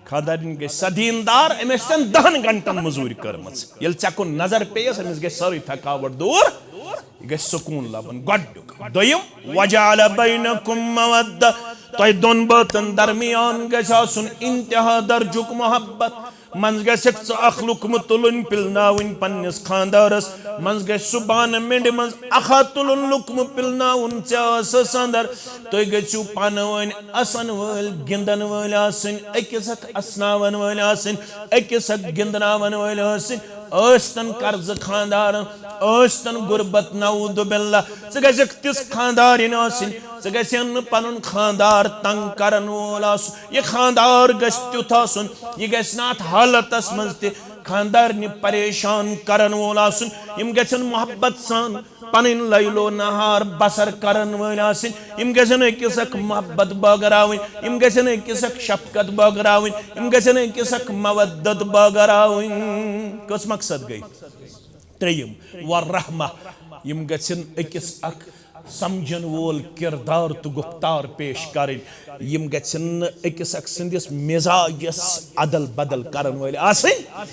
خاندارِنۍ گٔے سۄ دیٖندار، أمۍ ٲسۍ تن دَہَن گھنٹن مٔزوٗرۍ کٔرمٕژ۔ ییٚلہِ ژےٚ کُن نظر پیٚیَس، أمِس گژھِ سٲرٕے تھکاوٹ دوٗر، یہِ گژھِ سکوٗن لبُن۔ گۄڈٕنیُک۔ دوٚیِم، وجعل بینکم مودہ، تۄہہِ دۄن بٲژن درمیان گژھِ آسُن انتہا درجُک محبت۔ منٛز گژھکھ ژٕ اکھ لُقمہٕ تُلُن، پِلناوٕنۍ پننِس خانٛدارس۔ منٛز گژھِ سُہ بانہٕ مِنٛڈِ منٛز اکھا تُلُن، لُقمہٕ پِلناوُن، ژےٚ ٲسٕس اندر۔ تُہۍ گٔژھِو پانہٕ ؤنۍ اسن وٲلۍ، گِنٛدن وٲلۍ آسٕنۍ، أکِس اکھ اسناون وٲلۍ آسٕنۍ، أکِس اکھ گِنٛدناون وٲلۍ آسٕنۍ۔ ٲسۍتن قرضہٕ خانٛدارن، ٲسۍتن غُربت، نعوذ باللہ۔ ژٕ گژھکھ تِژھ خانٛدارِنۍ آسٕنۍ، ژٕ گژھکھ نہٕ پنُن خانٛدار تنگ کرن وول آسُن۔ یہِ خانٛدار گژھِ تیُتھ آسُن، یہِ گژھِ نہٕ اتھ حالتس منٛز تہِ خانٛدارنہِ پریشان کرن وول آسُن۔ یِم گژھن محبت سان پنٕنۍ لیل و نہار بسر کرن وٲلۍ آسٕنۍ۔ یِم گژھن أکِس اکھ محبت بٲگراوٕنۍ، یِم گژھن أکِس اکھ شفقت بٲگراوٕنۍ، یِم گژھن أکِس اکھ مودت بٲگراوٕنۍ۔ کٔژ مقصد گٔے؟ ترٛیٚیِم، والرحمہ۔ یِم گژھن أکِس اکھ سمجھن وول کردار تہٕ گفتار پیش کرٕنۍ۔ یِم گژھن نہٕ أکِس اکھ سٕنٛدِس مزاجس ادل بدل کرن وٲلۍ آسٕنۍ۔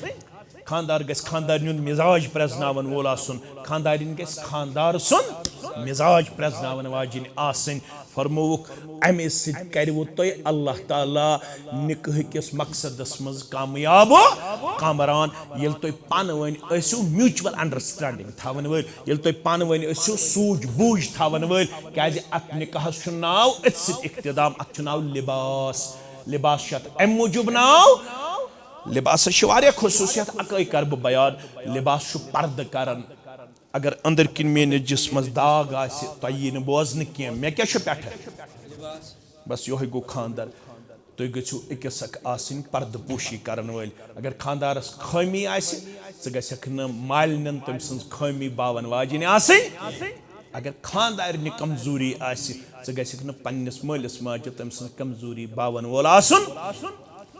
خانٛدار گژھِ خانٛدارنہِ ہُنٛد مزاج پرٛزناون وول آسُن، خانٛدارِنۍ گژھِ خانٛدار سُنٛد مزاج پرٛزناون واجِنۍ آسٕنۍ۔ فرمووُکھ، امے سۭتۍ کرِوٕ تُہۍ اللہ تعالیٰ نکاح کِس مقصدس منٛز کامیاب و کامران، ییٚلہِ تُہۍ پانہٕ ؤنۍ ٲسِو mutual understanding تھاون وٲلۍ، ییٚلہِ تُہۍ پانہٕ ؤنۍ ٲسِو سوٗجھ بوٗجھ تھاون وٲلۍ، کیازِ اتھ نکاحس چھُ ناو أتھۍ سۭتۍ اختتام، اتھ چھُ ناو لباس۔ لباس چھُ اتھ امہِ موٗجوٗب ناو، لباسس چھِ واریاہ خصوٗصیت، اکٲے کرٕ بہٕ بیان۔ لباس چھُ پردٕ کران۔ اگر أنٛدٕرۍ کِنۍ میٲنِس جسمس داغ آسہِ، تۄہہِ یی نہٕ بوزنہٕ کینٛہہ، مےٚ کیٛاہ چھُ پٮ۪ٹھٕ؟ بس یِہوٚے گوٚو خانٛدر۔ تُہۍ گٔژھِو أکِس اکھ آسٕنۍ پردٕ پوشی کرن وٲلۍ۔ اگر خانٛدارس خٲمی آسہِ، ژٕ گژھکھ نہٕ مالِنٮ۪ن تٔمۍ سٕنٛز خٲمی باون واجِنۍ آسٕنۍ۔ اگر خانٛدارنہِ کمزوری آسہِ، ژٕ گژھکھ نہٕ پننِس مٲلِس ماجہِ تٔمۍ سٕنٛز کمزوری باون وول آسُن۔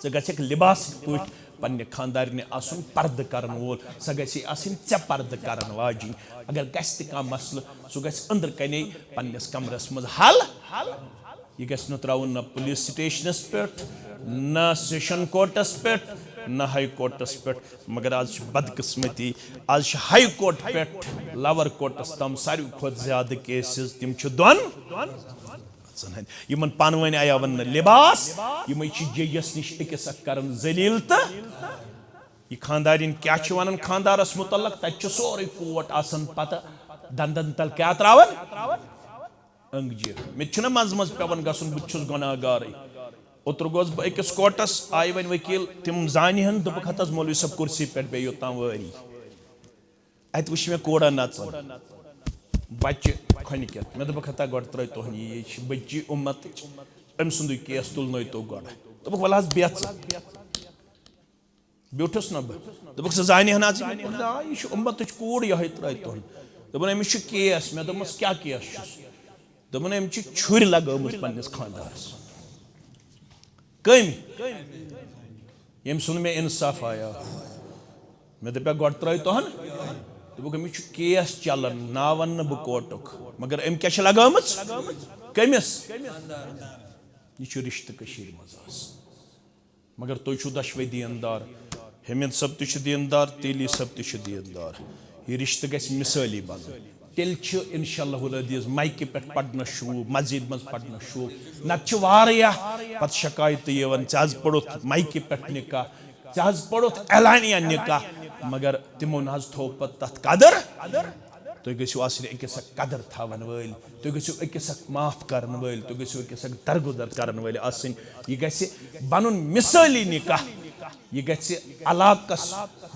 ژٕ گژھکھ لباسٕکۍ پٲٹھۍ پننہِ خانٛدارنہِ آسُن پردٕ کرن وول، سۄ گژھِ آسٕنۍ ژےٚ پردٕ کرن واجِنۍ۔ اگر گژھِ تہِ کانٛہہ مسلہٕ، سُہ گژھِ أنٛدرٕ کنے پننِس کمرس منٛز حل۔ یہِ گژھِ نہٕ ترٛاوُن نہ پُلیٖس سٹیشنس پٮ۪ٹھ، نہ سیشن کورٹس پٮ۪ٹھ، نہ ہاے کورٹس پٮ۪ٹھ۔ مگر آز چھِ بدقسمتی، آز چھِ ہاے کورٹ پٮ۪ٹھ لور کورٹس تام ساروی کھۄتہٕ زیادٕ کیسز، تِم چھِ دۄن۔ ژٕ نہٕ یِمن پانہٕ ؤنۍ آیا وننہٕ لباس، یِمے چھِ ججس نِش أکِس اکھ کران ذلیل تہٕ یہِ خانٛدارِنۍ کیٛاہ چھِ ونان خانٛدارس متعلق، تتہِ چھُ سورُے کوٹ آسان پتہٕ دندن تل کیٛاہ تراوان؟ أنٛگجہِ۔ مےٚ تہِ چھُنہ منٛزٕ منٛزٕ پٮ۪وان گژھُن، بہٕ تہِ چھُس گۄناہ گارٕے۔ اوترٕ گوس بہٕ أکِس کوٹس، آیہِ وۄنۍ ؤکیٖل، تِم زانہِ ہن، دوٚپُکھ، ہتہٕ حظ مولوی صٲب کُرسی پٮ۪ٹھ بیٚہہ یوٚتام وٲری۔ اتہِ وٕچھ مےٚ کوڑا نژان، بچہِ کھۄنہِ کٮ۪تھ۔ مےٚ دوٚپُکھ، ہتا گۄڈٕ ترٲے تُہنہِ، یہِ چھِ بچی اُمتٕچ، أمۍ سُنٛدُے کیس تُلنٲے تو گۄڈٕ۔ دوٚپُکھ، ولہٕ حظ بیٚہہ ژٕ۔ بیوٗٹھُس نہ بہٕ۔ دوٚپُکھ، ژٕ زانہِ ہنا ژٕ؟ مےٚ دوٚپُکھ، آ، یہِ چھُ اُمتٕچ کوٗر، یِہوٚے ترٲے تُہنٛد۔ دوٚپُن، أمِس چھُ کیس۔ مےٚ دوٚپمَس، کیٛاہ کیس چھُس؟ دوٚپُن، أمِس چھِ چھُرۍ لگٲومٕژ پننِس خانٛدارس۔ کٔمۍ؟ ییٚمۍ سُنٛد مےٚ انصاف آیا۔ مےٚ دوٚپیٛا، گۄڈٕ ترٛٲے تُہن؟ دوٚپُکھ، أمِس چھُ کیس چلان، ناو وَنہٕ نہٕ بہٕ کوٹُک، مگر أمۍ کیٛاہ چھِ لگٲومٕژ؟ کٔمِس؟ یہِ چھُ رِشتہٕ کٔشیٖرِ منٛز آز۔ مگر تُہۍ چھِو دۄشوَے دیٖندار، حمید صٲب تہِ چھُ دیٖندار، تیلی صٲب تہِ چھُ دیٖندار۔ یہِ رِشتہٕ گژھِ مثٲلی بنُن۔ تیٚلہِ چھُ انشاءاللہ العزیز مایکہِ پٮ۪ٹھ پرنَس شوٗب، مسجد منٛز پرنَس شوٗب۔ نتہٕ چھِ واریاہ پتہٕ شکایتہٕ یِوان، "ژےٚ حظ پوٚرُتھ مایکہِ پٮ۪ٹھ نکاح، ژےٚ حظ پوٚرُتھ اعلانیہ نکاح"، مگر تِمو نہ حظ تھوٚو پتہٕ تتھ قدر۔ تُہۍ گٔژھِو آسٕنۍ أکِس اکھ قدر تھاوَن وٲلۍ، تُہۍ گٔژھِو أکِس اکھ معاف کرن وٲلۍ، تُہۍ گٔژھِو أکِس اکھ درگُزر کرن وٲلۍ آسٕنۍ۔ یہِ گژھِ بنُن مثٲلی نکاح، یہِ گژھِ علاقس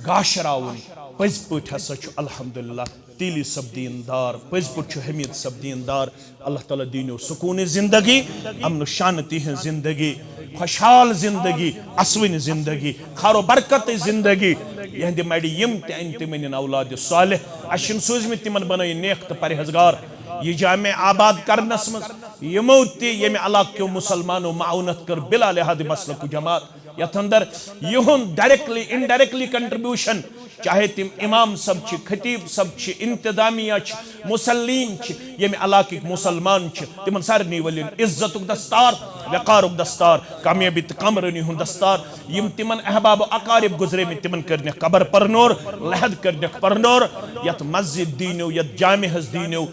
گاشراوُن۔ پٔزۍ پٲٹھۍ ہسا چھُ الحمدللہ تیلی صٲب دیٖندار، پٔزۍ پٲٹھۍ چھُ حمید صٲب دیٖندار۔ اللہ تعالیٰ دیٖنیو سکوٗنٕچ زندگی، امن و شانتی ہٕنٛز زندگی، خۄشحال زندگی، اسوٕنۍ زندگی، خیر و برکتٕچ زندگی۔ یِہنٛدِ مَرِ یِم تہِ اَنہِ تِم أنِن اولاد صالح۔ اَسہِ چھِنہٕ سوٗزمٕتۍ تِمن بنٲیِن نیک تہٕ پرہیزگار۔ یہِ جامع آباد کرنس منٛز یِمو تہِ ییٚمہِ علاقہٕ کیو مسلمانو معاونت کٔر بلا لحاظ مسلک و جماعت، یتھ اندر یِہُنٛد directly indirectly contribution، چاہے تِم امام صٲب چھِ، خطیب صٲب چھِ، انتظامیہ چھِ، مصلین چھِ، ییٚمہِ علاقٕکۍ مسلمان چھِ، تِمن سارنٕے ؤلِن عزتُک دستار، وقارُک دستار، کامیٲبی تہٕ کامرٲنی ہُنٛد دستار۔ یِم تِمن احباب و اقارب گُزریمٕتۍ، تِمن کٔرنکھ قبر پرنور، لحد کٔرنکھ پرنور۔ یتھ مسجد دیٖنیو، یتھ جامعس دیٖنیو،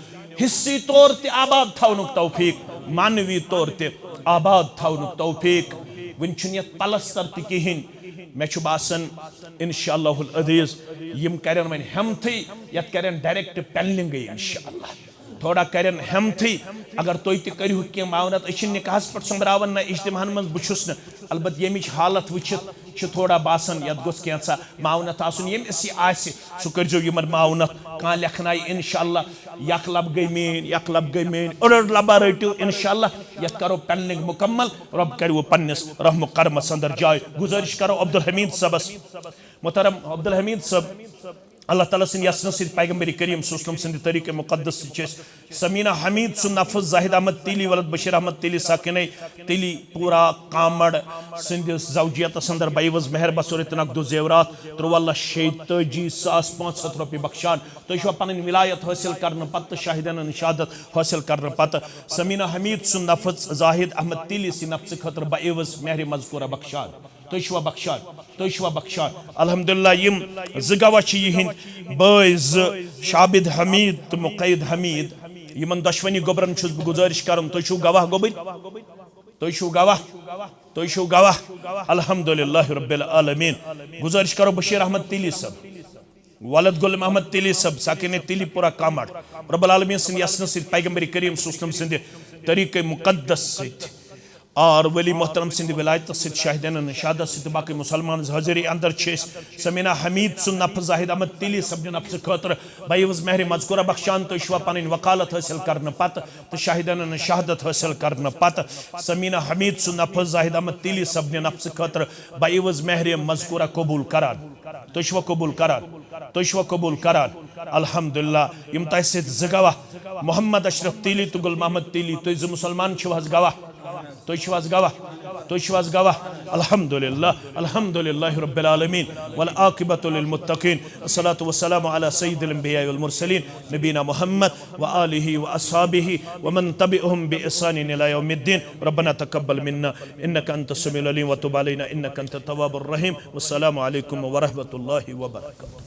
حصی طور تہِ آباد تھاونُک توفیق، معنوی طور تہِ آباد تھاونُک توفیق۔ وُنہِ چھُنہٕ یتھ پلستر تہِ کِہیٖنۍ۔ مےٚ چھُ باسان، انشاءاللہ العزیز، یِم کرن وۄنۍ ہٮ۪متھٕے، یتھ کرن ڈائریکٹ پینلنگٕے انشاءاللہ۔ تھوڑا کرن ہٮ۪متھٕے، اگر تُہۍ تہِ کٔرِو کینٛہہ معاونت، أسۍ چھِنہٕ نکاحس پٮ۪ٹھ سۄمبراوان نہ اجتماعن منٛز، بہٕ چھُس نہٕ، البتہ ییٚمِچ حالت وٕچھِتھ چھُ تھوڑا باسان، یتھ گوٚژھ کینٛژھا معاونت آسُن، ییٚمہِ أسۍ یہِ آسہِ، سُہ کٔرۍزیو یِمن معاونت۔ کانٛہہ لیکھنایہِ انشاءاللہ، یک لب گٔے میٲنۍ، یک لب گٔے میٲنۍ، أڑ أڑ لبا رٔٹِو انشاءاللہ، یتھ کرو پینلنگ مکمل۔ رۄب کرِ وۄنۍ پننِس رحم و کرمس اندر جاے۔ گزارش کرو عبدالحمید صٲبس۔ محترم عبدالحمید صٲب، اللہ تعالیٰ سٕنٛدِ یژھنہٕ سۭتۍ، پیغمبر کریم صلی اللہ علیہ وسلم سٕنٛدِ طریقہ مقدس سۭتۍ چھِ أسۍ سمیٖنہ حمید سُنٛد نفظ، زاہد احمد تیلی ولد بشیر احمد تیلی ساکنے تیلی پورہ کامڑ سٕنٛدِس زوجیتس اندر بعوض مہر بصورت نقد و زیورات ترٛوَہ لچھ شیٚیہِ تٲجی ساس پانٛژھ ہتھ رۄپیہِ بخشان۔ تُہۍ چھِوا پنٕنۍ ولایت حٲصِل کرنہٕ پتہٕ تہٕ شاہدانہ شہادت حٲصِل کرنہٕ پتہٕ سمیٖنہ حمید سُنٛد نفظ زاہد احمد تیلی سٕنٛدِ نفژٕ خٲطرٕ بعوض مہر مذکورہ بخشان؟ تُہۍ چھِوا بخشان؟ تُہۍ چھِوا بخشان؟ الحمدللہ، یِم زٕ گواہ چھِ یِہِنٛدۍ بٲے زٕ، شابد حمید تہٕ مقید حمید۔ یِمن دۄشوٕنی گوٚبرن چھُس بہٕ گزارش کران، تُہۍ چھِو گواہ گوٚبٕرۍ؟ تُہۍ چھِو گواہ؟ تُہۍ چھِو گواہ؟ الحمدللہ رب العالمین۔ گزارش کرو بشیر احمد تیلی صٲب، ولد گل محمد تیلی صٲب، ساکن تیلی پورہ کامڑ، رب العالمین سٕنٛدِ یژھنہٕ سۭتۍ، پیغمبر کریم صلی اللہ علیہ وسلم سٕنٛدِ طریقہ مقدس سۭتۍ، آر ولی محترم سٕنٛدِ ولایتس سۭتۍ، شاہدانہ شہادت سۭتۍ، باقی مسلمان حاضری اندر چھِ أسۍ سمیٖنہ حمید سُنٛد نفظ زاہد احمد تیلی صٲبنہِ نفژٕ خٲطرٕ بعوض مہر مذکورہ بخشان۔ تُہۍ چھِوا پنٕنۍ وکالت حٲصِل کرنہٕ پتہٕ تہٕ شاہدانہ شہادت حٲصِل کرنہٕ پتہٕ سمیٖنہ حمید سُنٛد نفظ زاہد احمد تیلی صٲبنہِ نفژٕ خٲطرٕ بعوض مہر مذکورہ قبول کران؟ تُہۍ چھِوا قبول کران؟ تُہۍ چھِوا قبول کران؟ الحمدللہ، یِم تۄہہِ سۭتۍ زٕ گواہ، محمد اشرف تیلی تہٕ گل محمد تیلی، تُہۍ زٕ مسلمان چھِو حظ گواہ؟ تُہۍ چھِو حظ گواہ؟ تُہۍ چھِو حظ گواہ؟ الحمدللہ، الحمدللہ رب العالمین، والعاقبۃ للمتقین، الصلاۃ والسلام علی سید الانبیاء والمرسلین، نبینا محمد وآلہ وأصحابہ ومن تبعهم بإحسان إلى يوم الدين۔ ربنا تقبل منا إنك أنت السميع العليم وتب علينا إنك أنت التواب الرحيم۔ والسلام عليكم ورحمة الله وبركاته۔